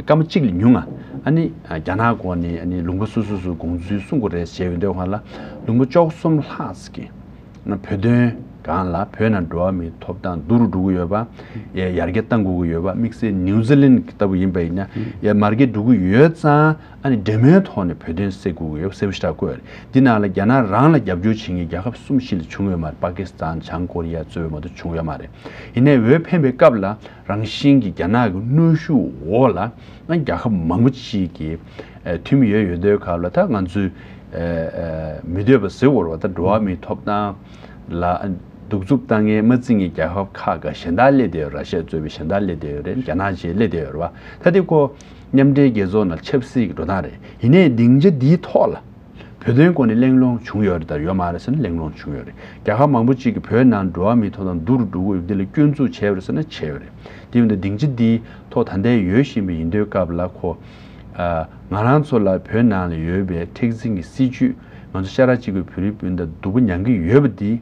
སྐར་མ་གཅིག་ལས་ཉུང་ང་ཨ་ནི་ཨ་རྒྱ་ནག་སྒོ་ནས་ཨ་ནི་ལུང་པ་སོ་སོ་སོ་དགོངས་ཚུལ་གསུང་དགོས་རེད་ཟེར་ཡོང་དུས་སྒང་ལ་ལུང་པ་བཅུ་གསུམ་ལྷག་ཙམ་གྱིས། བོད་དོན་སྒང་ལ་བོད་ནང་འགྲོ་བ་མིའི་ཐོབ་ཐང་སྡུག་རུ་འགྲོ་གི་ཡོད་པ། ཡ་ཡར་རྒྱས་གཏང་དགོས་ཀྱི་ཡོད་པ། དམིགས་བསལ་ནིའུ་ཛི་ལན་ལྟ་བུ་ཡིན་པ་ཡིན་ན་ཡ་མར་རྒྱས་འགྲོ་གི་ཡོད་ཙང་ཨ་ནི་འབྲེལ་མོལ་ཐོག་ནས་བོད་དོན་སེལ་དགོས་ཀྱི་ཡོད་པ་གསལ་པོ་ཞེ་དྲག་བཀོད་ཡོད་རེད། འདི་ནང་ལ་རྒྱ་ནག་རང་ལ་རྒྱབ་སྐྱོར་བྱེད་མཁན་རྒྱལ་ཁབ་གསུམ་བཞི་ལས་བྱུང་ཡོད་མ་རེད། པ་ཀི་སི་ཐན་བྱང་ཀོ་རི་ཡ་གཙོས་པའི་མ་གཏོགས་བྱུང་ཡོད་མ་རེད། ཡིན་ནའི་འོས་འཕེན་པའི་སྐབས་ལ་རང་བཞིན་གྱི་རྒྱ་ནག་གི་གནོན་ཤུགས་འོག་ལ་ཨ་རྒྱལ་ཁབ་མང་པོ་ཅིག་གིས་ འཐུས་མི་ཡོད་ཡོད་དུས་སྐབས་ལ་ད་ང་ཚོས་མི་འདོད་པ་ཟེར་དགོས་རེད་བ། ད་འགྲོ་བ་མིའི་ཐོབ་ཐང་ལ་གདུག་རྩུབ་བཏང་མཁན་མ་བརྩི་མཁན་རྒྱལ་ཁབ་ཁག་ག་གཞན་དག་སླེབས་བསྡད་ཡོད། ར་ཤི་ཡ་གཙོས་པའི་གཞན་དག་སླེབས་བསྡད་ཡོད་རེད། རྒྱ་ནག་བཅས་སླེབས་བསྡད་ཡོད་རེད་བ། ད་དེ་ཁོ་མཉམ་འབྲེལ་རྒྱལ་ཚོགས་ནང་ཆབ་སྲིད་ཀྱི་འགྲོ་སྟངས་རེད། ཡིན་ནའི་སྡིངས་ཆ་འདིའི་ཐོག་ལ་བོད་དོན་སྐོར་ནས་གླེང་སློང་བྱུང་ཡོད་རེད་དང་ཡོད་མ་རེད་ཟེར་ན་གླེང་སློང་བྱུང་ཡོད་རེད། རྒྱལ་ཁབ་མང་པོ་ཅིག་གིས་བོད་ནང་འགྲོ་བ་མིའི་ཐོབ་ཐང་སྡུག་རུ་འགྲོ་གི་ཡོད་པ་འདི་ལ་སྐྱོན་འཛུགས་བྱས་པ་རེད་ཟེར་ན་བྱས་ཡོད་རེད། དེ་ཡིན་དུས་སྡིངས་ཆ་འདིའི་ཐོག་ད་ལྟའི་ཡོད་བཞིན་པ་ཡིན་དུས་སྐབས་ལ་ཁོ། ཨ། ང་རང་ཚོ་ལ་བོད་ནང་ལ་ཡོད་པའི་མཁྲེགས་འཛིན་གྱི་སྲིད་བྱུས། ང་ཚོ་ཤ་ཁྲག་གཅིག་པའི་བོད་རིགས་སྤུན་ཟླ་སྡུག་པོ་མྱང་གི་ཡོད་པ་འདི།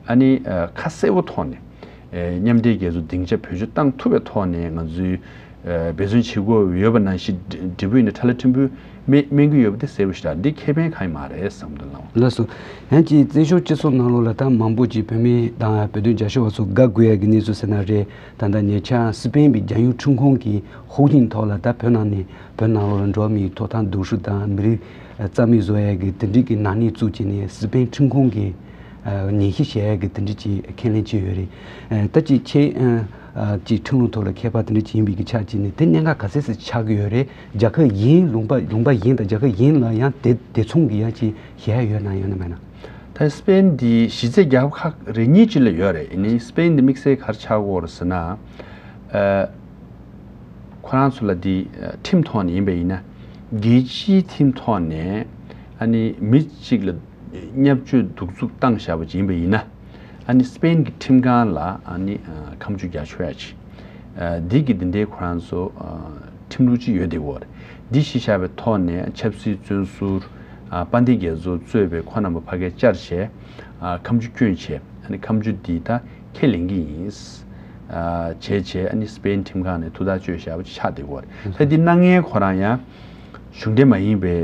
ཨ་ནི། ཨ། ཁ་གསལ་པོ་ཐོག་ནས། ཨེ། མཉམ་འབྲེལ་རྒྱལ་ཚོགས་སྡིངས་ཆ་བེད་སྤྱོད་བཏང་ཐུབ་པའི་ཐོག་ནས་ང་ཚོས། ཨེ། འབད་བརྩོན་བྱེད་དགོས་ཡོད་པ་ནང་བཞིན་འབྲས་བུ་ཡིན་ན་ཁྲ་ལ་ཕྲན་བུ་སྨིན་སྨིན་གྱི་ཡོད་པ་དེ་གསལ་པོ་ཞིག་རེད། འདི་ཁེ་ཕན་གང་ཡང་མ་རེད་བསམ་འདུག་ལགས། ལགས་སོ། ཡང་ཅིག་བཙན་བྱོལ་སྤྱི་ཚོགས་ནང་ལོགས་ལ་ད་མང་པོ་ཅིག་བོད་མི་དང་བོད་དོན་རྒྱབ་སྐྱོར་བ་ཚོ་དགའ་དགོས་ཡ་གི་གནས་ཚུལ་ཟེར་ན་རེད། ད་ལྟ་ཉེ་ཆར་སི་པེན་པའི་རྒྱལ་ཡོངས་ཁྲིམས་ཁང་གི་ཧོག་ཡིན་ཐོག་ལ་ད་བོད་ནང་ནས་བོད་ནང་ལོགས་ལ་འགྲོ་བ་མིའི་ཐོབ་ཐང་སྡུག་སྲུང་དང་མི་རིགས་རྩ་མེད་བཟོ་ཡ་གི་དེ་འདྲའི་གི་ནག་ཉེས་བཙུགས་བྱས་ནས་སི་པེན་ཁྲིམས་ཁང་གི་ཨ། ཉེས་ཞིབ་བྱེད་ཡ་གི་དེ་འདྲ་ཅིག་ཁས་ལེན་བྱས་ཡོད་རེད། ཨ། ད་ཅིག་ཁྱེད་ཨ། ཅིག་ཁྲིམས་ལུགས་ཐོག་ལ་མཁས་པ་དེ་འདྲ་ཅིག་ཡིན་པའི་གི་ཆ་ཅིག་ནས་དེ་གནད་འགག་ག་ཚད་ཅིག་ཆགས་ཀྱི་ཡོད་རེད། རྒྱལ་ཁབ་གཞན་ལུང་པ་ལུང་པ་གཞན་དང་རྒྱལ་ཁབ་གཞན་ལ་ཡང་དེ་དེ་མཚུངས་ཀྱི་ཡང་ཅིག་བྱེད་ཡ་ཡོད་ན་ཡོད་ན་མེད་ན། ད་སི་པེན་འདི་གཞི་རྩའི་རྒྱལ་ཁབ་ཁག་རེ་གཉིས་ཅིག་ལ་ཡོད་རེད། ཡིན་ནའི་སི་པེན་འདི་དམིགས་བསལ་ག་རེ་ཆགས་ཀྱི་ཡོད་རེད་ཟེར་ན། ཨ། ཁོ་རང་ཚོ་ལ་འདི་ཁྲིམས་ཐོག་ནས་ཡིན་པ་ཡིན་ན། རྒྱལ་སྤྱིའི་ཁྲིམས་ཐོག་ནས་ཨ་ནི་མི་གཅིག་ལ་བརྙས་བཅོས་གདུག་རྩུབ་བཏང་བཞག་པ་ཅིག་ཡིན་པ་ཡིན་ན། ཨ་ནི་སི་པེན་གྱི་ཁྲིམས་ཁང་ལ་ཨ་ནི་ཁ་མཆུ་རྒྱག་ཆོག་ཡ་ཅིག་འདི་གི་འདི་འདྲའི་ཁོ་རང་ཚོ་ཁྲིམས་ལུགས་ཅིག་ཡོད་དེ་བོར། འདི་གཞི་བཞག་པའི་ཐོག་ནས་ཆབ་སྲིད་བཙོན་ཟུར། དཔལ་ལྡན་རྒྱ་མཚོ་གཙོས་པའི་ཁོང་རྣམ་པ་ཕ་གིར་བཅར་བྱས། ཁ་མཆུ་བསྐྱོན་བྱས། ཨ་ནི་ཁ་མཆུ་འདི་ད་ཁས་ལེན་གྱི་ཡིན། བྱས་བྱས་ཨ་ནི་སི་པེན་ཁྲིམས་ཁང་ནས་ཐུགས་ཐག་གཅོད་བཞག་པ་ཆགས་བསྡད་ཡོད་རེད། ད་འདི་གནང་མཁན་ཁོ་རང་ཡང་གཞུང་འབྲེལ་མ་ཡིན་པའི་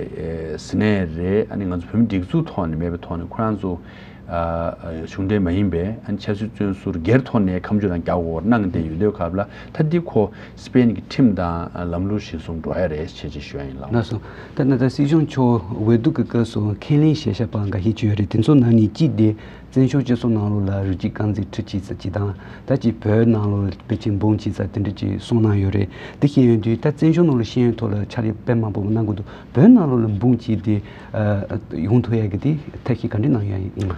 ཟེར་ནའི་རེད། ཨ་ནི་ང་ཚོ་བོད་མི་སྒྲིག་འཛུགས་ཐོག་ནས་མེད་པའི་ཐོག་ནས་ཁོ་རང་ཚོ་གཞུང་འབྲེལ་མ་ཡིན་པའི་ཨ་ནི་ཆབ་སྲིད་བཙོན་ཟུར་སྒེར་ཐོག་ནས་ཁ་མཆུ་རང་རྒྱག་དགོས་གནང་བསྡད་ཡོད་དུས་སྐབས་ལ་ད་འདི་ཁོ་སི་པེན་གྱི་ཁྲིམས་དང་ལམ་ལུགས་གཞིར་བཟུང་འགྲོ་ཡ་རེད་ཅེས་ཅིག་ཞུ་ཡ་ཡིན་ལགས། ལགས་སོ། ད་ནི་ད་སྲིད་སྐྱོང་མཆོག་འོས་བསྡུ་གི་སྐབས་སུ་ཁས་ལེན་བྱས་བཞག་པ་འགའ་ཤས་ཅིག་ཡོད་རེད། དེ་ཚོ་ནང་ནས་གཅིག་དེ། བཙན་བྱོལ་སྤྱི་ཚོགས་ནང་ལོགས་ལ་རིགས་གཅིག་རྐང་འཛིན་ཁྲི་གཅིག་ཙམ་ཅིག་དང་། ད་ཅིག་བོད་ནང་ལོགས་ལ་དཔེ་ཆའི་འབུམ་གཅིག་ཙམ་དེ་འདྲ་ཅིག་གསུངས་གནང་ཡོད་རེད། དེ་བཤད་ཡོང་དུས་ད་བཙན་བྱོལ་ནང་ལ་ཤེས་ཡོན་ཐོག་ལ་ཕྱག་ལས་དཔེ་མང་པོ་གནང་དགོས་འདུག་བོད་ནང་ལོགས་ལ་འབུམ་གཅིག་དེ་ཡོང་ཐུབ་ཡ་གི་དེ་ཐབས་ཤེས་ག་འདྲ་གནང་ཡ་ཡིན།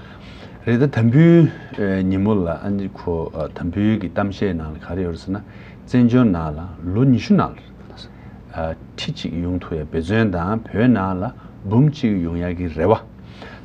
རེད། ད་དམ་འབུལ་ཉིན་མོ་ལ་ཨ་ནི་ཁོ་དམ་འབུལ་གྱི་གཏམ་བཤད་ནང་ལ་ག་རེ་ཡོད་རེད་ཟེར་ན། བཙན་བྱོལ་ནང་ལ་ལོ་ཉི་ཤུ་ནང་ལ། ཁྲི་གཅིག་ཡོང་ཐུབ་ཡ་འབད་བརྩོན་དང་བོད་ནང་ལ་འབུམ་གཅིག་ཡོང་ཡ་གི་རེ་བ།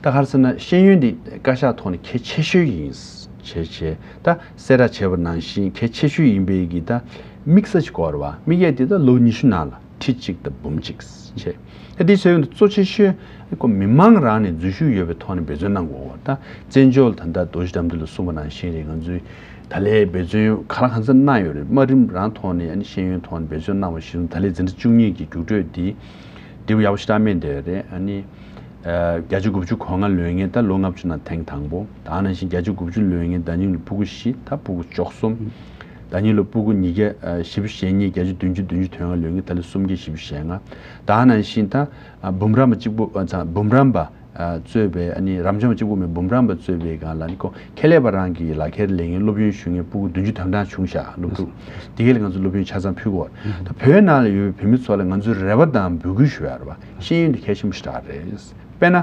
ད་ག་རེ་ཟེར་ན་ཤེས་ཡོན་འདི་བཀའ་ཤག་ཐོག་ནས་གལ་ཆེ་ཤོས་ཡིན་བྱས་བྱས་ད་གསལ་བསྒྲགས་བྱས་པ་ནང་བཞིན་གལ་ཆེ་ཤོས་ཡིན་པའི་གི་ད་དམིགས་ས་ཅིག་དགོས་རེད་བ། དམིགས་ཡ་འདི་ད་ལོ་ཉི་ཤུ་ནང་ལ་ཁྲི་གཅིག་དང་འབུམ་གཅིག་བྱས། ད་འདི་བཟོས་ཡོང་དུས་གཙོ་ཆེ་ཤོས་ཁོ་མི་མང་རང་ནས་འཛུལ་ཞུགས་ཡོད་པའི་ཐོག་ནས་འབད་བརྩོན་གནང་དགོས་བ། ད་བཙན་བྱོལ་ད་ལྟ་རྡོ་རྗེ་དགྲ་འདུལ་ལ་གསུངས་པ་ནང་བཞིན་རེད། ང་ཚོའི་ད་ལས་འབད་བརྩོན་ག་ལ་གང་འཚམ་གནང་ཡོད་རེད། དམའ་རིམ་རང་ཐོག་ནས་ཨ་ནི་ཤེས་ཡོན་ཐོག་ནས་འབད་བརྩོན་གནང་བ་བཞིན་ད་ལས་འཛིན་གྲྭ་བཅུ་གཉིས་ཀྱི་རྒྱུགས་སྤྲོད་འདི་འདི་བ་ཡག་པོ་ཞེ་དྲག་སྨིན་བསྡད་ཡོད་རེད། ཨ་ནི་བརྒྱ་ཆ་དགུ་བཅུ་གོ་ལྔ་ལོན་མཁན་ད་ལོ་ལྔ་བཅུ་ནང་ཐེངས་དང་པོ། ད་ནང་བཞིན་བརྒྱ་ཆ་དགུ་བཅུ་ལོན་མཁན་ཟླ་ཉིན་ལ་ཕྲུ་གུ་བཞི། ད་ཕྲུ་གུ་བཅུ་གསུམ། ཟླ་ཉིན་ལ་ཕྲུ་གུ་ཉིས་བརྒྱ་བཞི་བཅུ་ཞེ་གཉིས། བརྒྱ་ཆ་བདུན་ཅུ་བདུན་ཅུ་དོན་ལྔ་ལོན་མཁན་ད་ལོ་སུམ་བརྒྱ་བཞི་བཅུ་ཞེ་ལྔ། ད་ནང་བཞིན་ད་འབུམ་རམས་པ་གཅིག་པུ་ཨ་ཚ་འབུམ་རམས་པ་གཙོས་པའི་ཨ་ནི་རབ་འབྱམས་གཅིག་པུ་མིན་འབུམ་རམས་པ་གཙོས་པའི་སྒང་ལ་ནི་ཁོ་ཁེ་ལས་པ་རང་གི་ལག་ཁྱེར་ལེན་མཁན་སློབ་ཡོན་ཞུ་མཁན་ཕྲུ་གུ་བདུན་ཅུ་དོན་གྲངས་བྱུང་ཤག་སློབ་ཕྲུག་དེ་གས་ལ་ང་ཚོ་སློབ་ཡོན་ཆ་ཚང་ཕུལ་དགོས། ད་བོད་ནང་ལ་ཡོད་པའི་བོད་མི་ཚོ་ལ་ང་ཚོའི་རེ་བ་དང་འབོད་སྐུལ་ཞུ་ཡ་རེད་བ། ཤེས་ཡོན་དེ་གལ་ཆེན་པོ་ཞིག་རེད། དཔེར་ན།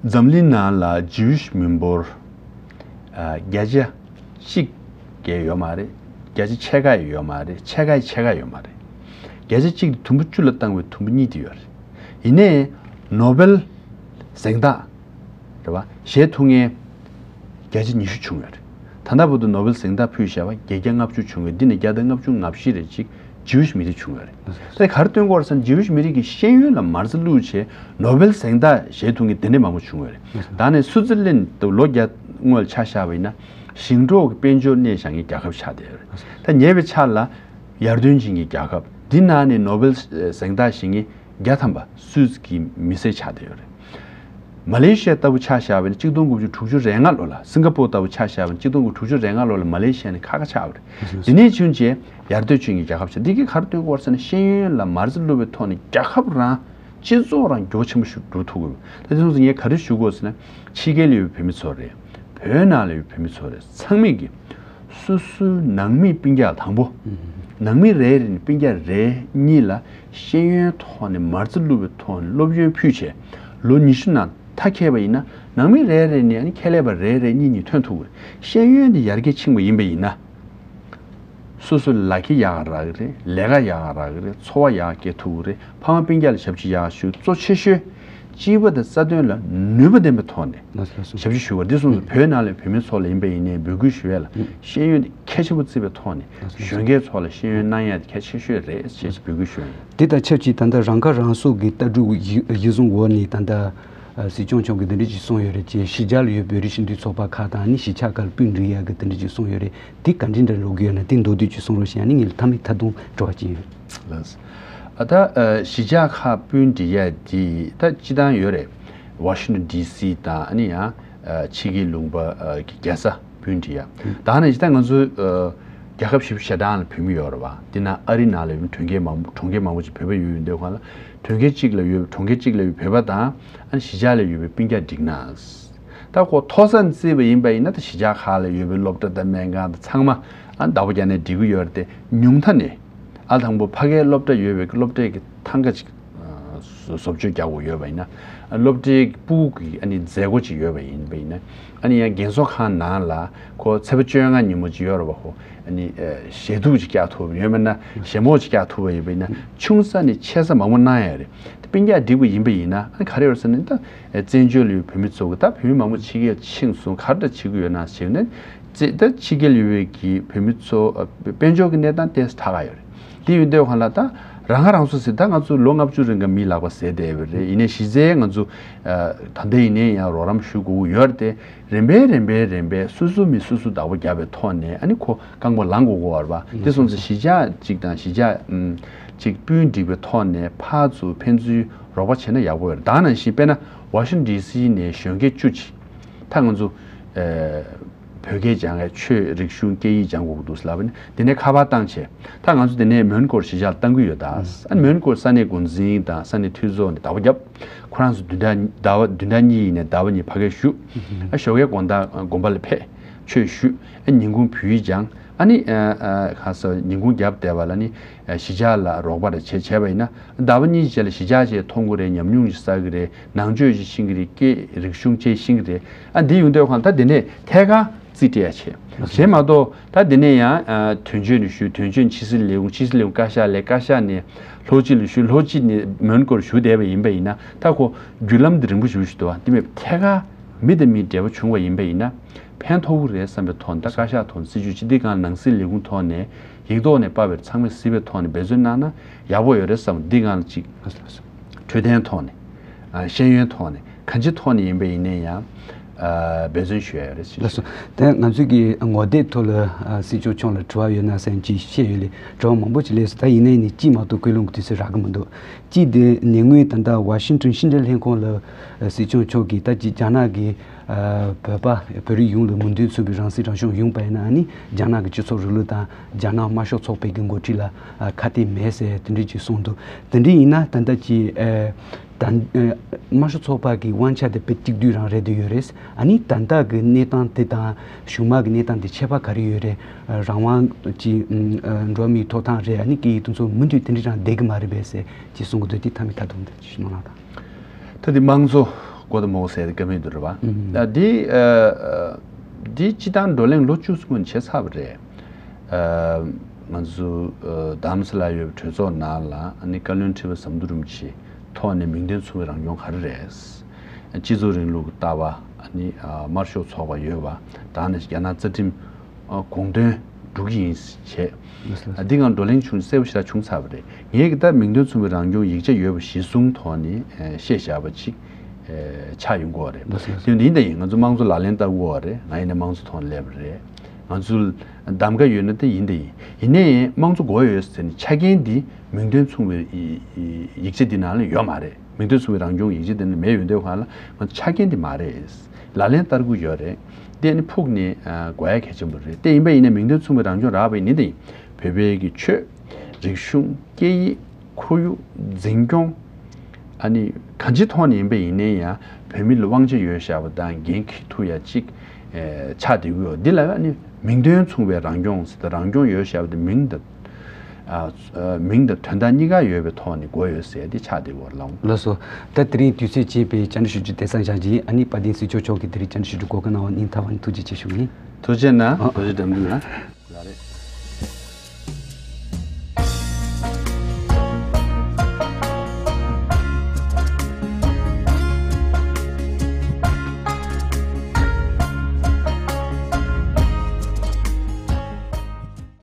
འཛམ་གླིང་ནང་ལ་ཇིའུ་ཤི་མི་འབོར་ཨ་བརྒྱ་ཆ་གཅིག་བརྒལ་ཡོད་མ་རེད། བརྒྱ་ཆ་ཕྱེད་ཀ་ཡོད་མ་རེད། ཕྱེད་ཀ་ཡི་ཕྱེད་ཀ་ཡོད་མ་རེད། བརྒྱ་ཆ་གཅིག་དེ་དུམ་བུ་བཅུ་ལ་བཏང་བའི་དུམ་བུ་གཉིས་དེ་ཡོད་རེད། ཡིན་ནའི་ནོ་བེལ་གཟེངས་རྟགས་རེད་བ། བཞེས་ཐུབ་མཁན་བརྒྱ་ཆ་ཉི་ཤུ་བྱུང་ཡོད་རེད། ད་ལྟ་བར་དུ་ནོ་བེལ་གཟེངས་རྟགས་ཕུལ་བཞག་པ་བརྒྱད་བརྒྱ་ལྔ་བཅུ་བྱུང་ཡོད། འདི་ནས་བརྒྱ་དང་ལྔ་བཅུ་ང་བཞི་རེ་གཅིག་ཇིའུ་ཤི་མི་རིགས་བྱུང་ཡོད་རེད། ད་ག་རེ་སྟོན་གྱི་ཡོད་རེད་ཟེར་ན་ཇིའུ་ཤི་མི་རིགས་ཀྱི་ཤེས་ཡོན་ལ་མ་རྩ་བླུགས་བྱས་ནོ་བེལ་གཟེངས་རྟགས་བཞེས་ཐུབ་མཁན་དེ་འདྲས་མང་པོ་བྱུང་ཡོད་རེད། ད་ནས་སུའུ་ཙི་ལན་དུ་ལོ་བརྒྱ་སྔོན་ལ་ཆ་བཞག་པ་ཡིན་ན་ཞིང་འབྲོག་གི་དཔལ་འབྱོར་གནས་བཞག་མཁན་རྒྱལ་ཁབ་ཆགས་བསྡད་ཡོད་རེད། ད་ཉེ་བའི་ཆར་ལ་ཡར་ཐོན་ཕྱིན་མཁན་རྒྱལ་ཁབ་འདི་ནང་ནས་ནོ་བེལ་གཟེངས་རྟགས་བཞེས་མཁན་བརྒྱ་ཐམ་པ་སུད་སི་གི་མི་སེར་ཆགས་བསྡད་ཡོད་རེད། མ་ལེ་ཤི་ཡ་ལྟ་བུ་ཆ་བཞག་པ་ཡིན་ན་གཅིག་སྟོང་དགུ་བརྒྱ་དྲུག་ཅུ་རེ་ལྔ་ལོ་ལ། སིང་ག་པོར་ལྟ་བུ་ཆ་བཞག་པ་ཡིན་ན་གཅིག་སྟོང་དགུ་བརྒྱ་དྲུག་ཅུ་རེ་ལྔ་ལོ་ལ་མ་ལེ་ཤི་ཡ་ནི་ཁག་ཁག་ཆགས་པ་རེད། དེ་ནས་བྱུང་རྗེས་ཡར་ཐོན་ཕྱིན་མཁན་རྒྱལ་ཁབ་ཆགས། འདི་གིས་ག་རེ་སྟོན་གྱི་ཡོད་རེད་ཟེར་ན་ཤེས་ཡོན་ལ་མ་རྩ་བླུགས་པའི་ཐོག་ནས་རྒྱལ་ཁབ་རང་སྤྱི་ཚོགས་རང་འགྱུར་བ་ཆེན་པོ་ཞིག་འགྲོ་ཐུབ་ཀྱི་ཡོད། ད་དེ་སོང་ཙང་ངས་ག་རེ་ཞུ་དགོས་ཟེར་ན་ཕྱི་རྒྱལ་ལ་ཡོད་པའི་བོད་མི་ཚོ་རེད། བོད་ནང་ལ་ཡོད་པའི་བོད་མི་ཚོ་རེད། ཚང་མས་ཀྱི་སོ་སོའི་ནང་མི་སྤུན་ཀྱག་དང་པོ། ནང་མི་རེ་རེ་ནས་སྤུན་ཀྱག་རེ་གཉིས་ལ་ཤེས་ཡོན་ཐོག་ནས་མ་རྩ་བླུགས་པའི་ཐོག་ནས་སློབ་ཡོན་ཕུལ་བྱས་ལོ་ཉི་ཤུ་ནང་མཐར་འཁྱོལ་བ་ཡིན་ན། ནང་མི་རེ་རེ་ནས་ཨ་ནི་ཁྱད་ལས་པ་རེ་རེ་གཉིས་གཉིས་ཐོན་ཐུབ་ཀྱི་རེད། ཤེས་ཡོན་དེ་ཡར་རྒྱས་ཕྱིན་པ་ཡིན་པ་ཡིན་ན། སོ་སོ་ལ་ཁེ་ཡག་རག་གི་རེད། ལས་ཀ་ཡག་རག་གི་རེད། འཚོ་བ་ཡག་སྐྱེལ་ཐུབ་ཀྱི་རེད། ཕ་མ་སྤུན་ཀྱག་ལ་ཞབས་ཕྱི་ཡག་ཞུ། གཙོ་ཆེ་ཤོས་སྤྱི་པ་དང་རྩ་དོན་ལ་ནུས་པ་ལྡན་པའི་ཐོག་ནས་ལགས་སོ། ཞབས་ཕྱི་ཞུ་བར། འདི་སོང་ཙང་བོད་ནང་ལ་བོད་མི་ཚོ་ལ་ཡིན་པ་ཡིན་ནའི་འབོད་སྐུལ་ཞུ་ཡས་ལ། ཤེས་ཡོན་དེ་གལ་ཆེན་པོ་བརྩི་བའི་ཐོག་ནས་ལགས་སོ། གཞོན་སྐྱེས་ཚོ་ལ་ཤེས་ཡོན་གནང་ཡས་དེ་གལ་ཆེ་ཤོས་རེད་ཅེས་འབོད་སྐུལ་ཞུ་ཡས་ཡིན། དེ་དང་ཆབས་ཅིག་ད་ལྟ་རང་ཁ་རང་གསོ་གི་ལྟ་གྲུབ་གཞི་གཞི་བཟུང་འོག་ནས་ད་ལྟ་ཨ་སྲིད་སྐྱོང་མཆོག་གིས་འདི་འདྲ་ཅིག་གསུངས་ཡོད་རེད། ཅེས་གཞིས་ཆགས་ལ་ཡོད་བོད་རིགས་སྤྱི་མཐུན་ཚོགས་པ་ཁག་དང་ནི་གཞིས་ཆགས་ཁག་ལ་སྤུན་སྒྲིག་ཡག་གི་འདི་འདྲ་ཅིག་གསུངས་ཡོད་རེད། དེ་ག་འདྲ་འདྲ་ལོག་གི་ཡོད་ན་དེ་མདོར་བསྡུས་ཅིག་གསུང་རོགས་ཞེས་ནི་ངས་མཐའ་མའི་མཐའ་སྡོམ་དྲི་བ་ཅིག་ཡོད། ལགས། ཨ་ད་ཨ་གཞིས་ཆགས་ཁག་སྤུན་སྒྲིག་ཡ་དེ་ད་སྤྱི་བཏང་ཡོད་རེད། ཝ་ཤིང་ཊོན་ཌི་སི་དང་ཨ་ནི་ཡང་ཨ་ཕྱི་རྒྱལ་ལུང་པ་ཨ་གི་རྒྱལ་ས་སྤུན་སྒྲིག་ཡ། ད་ནི་སྤྱི་བཏང་ང་ཚོ་ཨ་རྒྱལ་ཁབ་བཞི་བཅུ་ཞེ་གྲངས་ལ་བོད་མི་ཡོད་རེད་བ། དེ་ནང་ཨ་རི་ནང་ལ་ཡོད་པའི་གྲོང་ཁྱེར་མང་པོ་གྲོང་ཁྱེར་མང་པོ་ཅིག་བོད་པ་ཡོད་ཡོད་འདོད་གང་ལ། གྲོང་ཁྱེར་གཅིག་ལ་ཡོད་གྲོང་ཁྱེར་གཅིག་ལ་ཡོད་བོད་པ་དང་ཨ་ནི་གཞིས་ཆགས་ལ་ཡོད་པའི་སྤུན་ཀྱག་སྒྲིག་ན། ད་ཁོ་མཐོ་ས་ནས་བརྩིས་པ་ཡིན་པ་ཡིན་ན། ད་གཞིས་ཆགས་ཁག་ལ་ཡོད་པའི་སློབ་གྲྭ་དང་སྨན་ཁང་དང་ཚང་མ་ཨ་བདག་པོ་རྒྱག་ནས་སྒྲིག་གི་ཡོད་རེད་དེ། ཉུང་མཐའ་ནས་ཨ་དང་པོ་ཕ་གའི་སློབ་གྲྭ་ཡོད་པའི་སློབ་གྲྭའི་གི་ཐང་ག་ཅིག་ཨ་བཟོ་བཟོ་བཅོས་རྒྱག་དགོས་ཡོད་པ་ཡིན་ན། ཨ་སློབ་གྲྭའི་སྤུ་གུ་གི་ཨ་ནི་མཛད་སྒོ་ཅིག་ཡོད་པ་ཡིན་པ་ཡིན་ན། ཨ་ནི་ཡང་རྒན་གསོ་ཁང་ནང་ལ་ཁོ་ཚེས་པ་བཅོ་ལྔ་ཉིན་མོ་ཅིག་ཡོད་རེད་བ། ཁོ་ཨ་ནི་ཨ་ཞལ་ཐུག་ཅིག་བཀྱག་ཐུབ་པ་ཡོད་མེད་ན། ཞལ་མོ་ཅིག་བཀྱག་ཐུབ་པ་ཡོད་པ་ཡིན་ན། ཆུང་ས་ནས་ཆེ་ས་མང་པོ་གནང་ཡ་རེད། དེ་སྤུན་ཀྱག་སྒྲིག་པ་ཡིན་པ་ཡིན་ན། ཨ་ནི་ག་རེ་ཡོད་ཟེར་ན། ད་བཙན་བྱོལ་ཡོད་བོད་མི་ཚོ་གི་ད་བོད་མི་མང་པོ་ཕྱི་རྒྱལ་ཕྱིན་སོང་། ག་རེ་འདྲ་བྱེད་ཀྱི་ཡོད་ན་ཞེས་ནས། ད་ཕྱི་རྒྱལ་ཡོད་པའི་གི་བོད་མི་ཚོ་ཨ་དཔལ་འབྱོར་གྱི་གནས་སྟངས་ཏོག་ཙམ་ཧ་གོ་ཡོད་རེད། དེ་ཡོད་དུས་གང་ལ་ད་རང་ཁ་རང་གསོ་ཟེར། ད་ང་ཚོ་ལོ་ལྔ་བཅུ་རིང་ག་མིའི་ལག་པ་བཟས་བསྡད་པ་རེད། ཡིན་ནའི་གཞི་རྩའི་ང་ཚོ་ཨ་ད་ལྟ་ཡིན་ནའི་ཡང་རོགས་རམ་ཞུ་དགོས་ཀྱི་ཡོད་རེད་དེ། རིམ་པས་རིམ་པས་རིམ་པས་སོ་སོ་མི་སོ་སོ་བདག་པོ་རྒྱབ་པའི་ཐོག་ནས་ཨ་ནི་ཁོ་རྐང་པ་ལངས་དགོས་ཀྱི་ཡོད་རེད་པ། དེ་སོང་ཙང་གཞིས་ཆགས་གཅིག་དང་གཞིས་ཆགས་ཨམ་གཅིག་སྤུན་སྒྲིག་པའི་ཐོག་ནས་ཕར་ཚུར་ཕན་ཚུན་རོགས་པ་བྱས་ན་ཡག་པོ་ཡོད་རེད། ད་ནང་བཞིན་དཔེར་ན་ཝ་ཤིང་ཊོན་ཌི་སི་ནས་གཞོན་སྐྱེས་བཅུ་ཅིག་ད་ང་ཚོ་ཨ་བོད་སྐད་སྦྱང་ཡས། ཆོས་རིག་གཞུང་སྐད་ཡིག་སྦྱང་དགོས་ཀྱི་འདུག་ལབ་ནས་དེ་ནས་ཁ་པར་བཏང་བྱས། ད་ང་ཚོ་དེ་ནས་མོན་གྷོ་གཞིས་ཆགས་ལ་གཏང་གི་ཡོད། ད་ཨ་ནི་མོན་གྷོ་ས་གནས་འགོ་འཛིན་དང་ས་གནས་འཐུས་ཚོགས་ནས་བདག་པོ་བརྒྱབ། ཁོ་རང་ཚོ་བདུན་ཕྲག་ཟླ་བ་བདུན་ཕྲག་གཉིས་ཡིན་ནས་ཟླ་བ་གཉིས་ཕ་གིར་བཞུགས། ཨ་ཞོགས་ཀའི་དགོང་དག་དགོན་པ་ལ་ཕེབས། ཆོས་ཞུས། ཨ་ཉིན་གུང་བོད་ཡིག་སྦྱངས། ཨ་ནི་ཨ་ཨ་ག་ས་ཉིན་གུང་རྒྱབ་བསྡད་པ་ལ་ནི་ཨ་གཞིས་ཆགས་ལ་རོགས་པ་རེ་བྱས་བྱས་པ་ཡིན་ན། ཟླ་བ་གཉིས་རྗེས་ལ་གཞིས་ཆགས་ཅིག་མཐོང་གི་རེད། ཉམས་མྱོང་ཅིག་བསགས་ཀྱི་རེད། ནང་ཆོས་ཅིག་ཤེས་ཀྱི་རེད། སྐད་རིག་གཞུང་ཅིག་ཤེས་ཀྱི་རེད། ཨ་འདི་ཡོང་དུས་གང་ལ་ད་དེ་ནས་ཐད་ཀར་རྩིས་སྤྲད་ཡ་བྱས། བྱས་མ་གཏོགས་ད་དེ་ནས་ཡང་ཨ་དོན་གཅོད་ནས་ཞུས། དོན་གཅོད་ནས་ཕྱི་སྲིད་ལས་ཁུངས། ཕྱི་སྲིད་ལས་ཁུངས་བཀའ་ཤག་སླེབས། བཀའ་ཤག་ནས་ལྷོ་སྤྱི་ལ་ཞུས། ལྷོ་སྤྱི་ནས་མོན་གྷོར་ཞུ་བསྡད་པ་ཡིན་པ་ཡིན་ན། ད་ཁོ་བརྒྱུད་ལམ་འདི་རིང་པོ་ཞེ་པོ་ཞིག་འདུག་པ། དེ་མིན་ཐད་ཀར་མི་དང་མི་འབྲེལ་བ་བྱུང་བ་ཡིན་པ་ཡིན་ན་ཕན་ཐོགས་ཀྱི་རེད་བསམ་པའི་ཐོག་ནས། ད་བཀའ་ཤག་ཐོག་ནས་སྲིད་བྱུས་ཅིག་འདི་སྒང་ནང་སྲིད་ལས་ཁུངས་ཐོག་ནས་ཡིག་ཐོག་ནས་ཕབ་པའི་ཚང་མས་གཟིགས་པའི་ཐོག་ནས་འབད་བརྩོན་གནང་ན་ཡག་པོ་ཡོད་རེད་བསམ། འདི་སྒང་ལ་ཅིག་འཕྲོད་བསྟེན་ཐོག་ནས། ཨ་ཤེས་ཡོན་ཐོག་ནས། གང་ཅིའི་ཐོག་ནས་ཡིན་པ་ཡིན་ནའི་ཡང་ཨ་འབད་བརྩོན་ཞུ་ཡ་ཡོད་རེད་ཟེར། ལགས་སོ། ད་ང་ཚོའི་གི་ངོ་དེབ་ཐོག་ལ་ཨ་སྲིད་སྐྱོང་མཆོག་ལ་དྲི་བ་ཡོད་ན་བསམ་ཅིག་བཤད་ཡོད་ལེ། དྲི་བ་མང་པོ་ཅིག་སླེབས་སོང་། ད་ཡིན་ནའི་ནི་གཅིག་མ་གཏོགས་ཀུན་སློང་གི་དུས་ཚོད་རག་གི་མི་འདུག་གཅིག་དེ་ནས་ངོས་ད་ལྟ་ཝ་ཤིང་ཊོན་ཤིང་འབྲེལ་ལྷན་ཁང་ལ་ཨ་སྲིད་སྐྱོང་མཆོག་གིས་ད་ཅིག་རྒྱ་ནག་གི་ཨ་བོད་པ་བོད་རིགས་ཡོངས་ལ་མོས་མཐུན་མཚོན་པའི་རང་སྲིད་རང་སྐྱོང་ཡོང་པ་ཡིན་ན། ཨ་ནི་རྒྱ་ནག་གི་སྤྱི་ཚོགས་རིང་ལུགས་དང་རྒྱ་ནག་དམར་ཤོག་ཚོགས་པའི་གི་འགོ་ཁྲིད་ལ་ཨ་ཁ་གཏད་མེད་ཟེར་དེ་འདྲ་ཅིག་གསུངས་འདུག་དེ་འདྲ་ཡིན་ན་ད་ལྟ་ཅིག་ཨ་ད་ཨ་དམར་ཤོག་ཚོགས་པ་གི་དབང་ཆ་དེ་དཔེ་གཅིག་སྡུད་རང་རེད་དུ་ཡོད་རེད། ཨ་ནི་ད་ལྟ་གི་གནས་སྟངས་དེ་དང་གཞུག་མ་གི་གནས་སྟངས་དེ་ཁྱད་པར་ག་རེ་ཡོད་རེད། ཨ་རང་དབང་ཅིག་ཨ་འགྲོ་བ་མིའི་ཐོབ་ཐང་རེད། ཨ་ནི་སྐད་ཡིག་དེ་ཚོ་མུ་མཐུད་དེ་འདྲ་རང་བསྡད་གི་མ་རེད་པས་ཟེར་ཅིག་གསུང་གི་འདུག་དེ་མཐའ་མའི་མཐའ་སྡོམ་དེ་ཅིག་གནང་རོགས་དང་། ད་འདི་དམངས་གཙོ་མགོ་དང་མོ་ཟེར་དེ་ཀ་མེད་དུ་རེད་བ། ཨ་འདི་ཨ་འདི་སྤྱི་བཏང་བགྲོ་གླེང་ལོ་བཅུ་གསུམ་སྔོན་བྱས་ཚར་བ་རེད། ཨ་ང་ཚོ་ཨ་རྡ་རམ་ས་ལ་ཡོད་པའི་གྲོས་ཚོགས་ནང་ལ་ཨ་ནི་བཀའ་བློན་ཁྲི་པ་ཟམ་གདོང་རིན་པོ་ཆེའི་ཐོག་ནས་མིང་དོན་མཚུངས་པའི་རང་སྐྱོང་ག་རེ་རེད། སྤྱི་ཚོགས་རིང་ལུགས་ཀྱི་ལྟ་བ། ཨ་ནི་ཨ་དམར་ཤོག་ཚོགས་པ་ཡོད་པ་དང་ནི་རྒྱ་ནག་རྩ་ཁྲིམས་ཨ་དགོངས་དོན་སྒྲུབ་ཀྱི་ཡིན་ཞེས། ལགས་སོ། ཨ་འདི་སྒང་བགྲོ་གླེང་བྱུང་གསལ་པོ་ཞེ་དྲག་བྱུང་ཚར་བ་རེད། ངས་ཀྱི་ད་མིང་དོན་མཚུངས་པའི་རང་སྐྱོང་ཡིག་ཆ་ཡོད་པ་གཞིར་བཟུང་ཐོག་ནས་ཨ་བཤད་བཞག་པ་ཅིག་ཨ་ཆགས་ཡོང་གི་ཡོད་རེད། ལགས་སོ། དེ་ཡིན་ད་ཡིན། ང་ཚོ་དམངས་གཙོ་ལག་ལེན་བསྟར་གྱི་ཡོད་རེད། ང་ཡིན་ན་དམངས་གཙོ་ཐོག་ནས་སླེབས་པ་རེད། ང་ཚོ་གདམ་ག་ཡོད་ན་དེ་ཡིན་ད་ཡིན། ཡིན་ནའི་དམངས་གཙོ་དགོས་ཡོད་ཟེར་ནས་ཆ་རྐྱེན་འདི་མིང་དོན་མཚུངས་པའི་ཡི་ཡི་ཡིག་ཆ་འདི་ནང་ལ་ཡོད་མ་རེད། མིང་དོན་མཚུངས་པའི་རང་སྐྱོང་ཡིག་ཆ་འདི་ནང་མེད་ཡོད་དུས་གང་ལ་ང་ཚོ་ཆ་རྐྱེན་འདི་མ་རེད། ལག་ལེན་བསྟར་དགོས་ཡོད་རེད། དེ་ནི་ཕུགས་ནས་ཨ་དགོས་ཡ་གལ་ཆེན་པོ་རེད། དེ་ཡིན་པ་ཡིན་ན་མིང་དོན་མཚུངས་པའི་རང་སྐྱོང་རག་པ་ཡིན་ནི་དེ་ཡིན། བོད་པའི་གི་ཆོས། རིག་གཞུང་། སྐད་ཡིག། ཁོར་ཡུག་འཛིན་སྐྱོང་། ཨ་ནི་གང་ཅིའི་ཐོག་ནས་ཡིན་པ་ཡིན་ནའི་ཡང་བོད་མི་ལ་དབང་ཆ་ཡོད་བཞག་པ་དང་འགན་འཁྱེར་ཐུབ་ཡ་གཅིག་ཨེ་ཆགས་བསྡད་ཀྱི་ཡོད། འདི་ལ་ཨ་ནི་མིང་དོན་མཚུངས་པའི་རང་སྐྱོང་ཟེར་ཏེ་རང་སྐྱོང་ཡོད་བཞག་པ་དེ་མིང་དང་ ཨ། ཨ། མིང་དང་དོན་དག་གཉིས་ཀ་ཡོད་པའི་ཐོག་ནས་དགོས་ཡོད་ཟེར་དེ་ཆགས་བསྡད་ཡོད་རེད་ལགས། ལགས་སོ། ད་དེ་རིང་དུས་ཚོད་སྤྱད་པའི་བཅར་འདྲི་ཞུ་རྒྱུ་དེ་ཙམ་བཞག་རྗེས། ཨ་ནི་དཔལ་ལྡན་སྲིད་སྐྱོང་མཆོག་གིས་དེ་རིང་བཅར་འདྲི་ཞུ་རྒྱུ་གོ་སྐབས་གནང་བ་སྙིང་ཐག་པ་ནས་ཐུགས་རྗེ་ཆེ་ཞུ་གི་ཡིན། ཐུགས་རྗེ་གནང་། ཨ། རྡོ་རྗེ་དགྲ་འདུལ་ལགས།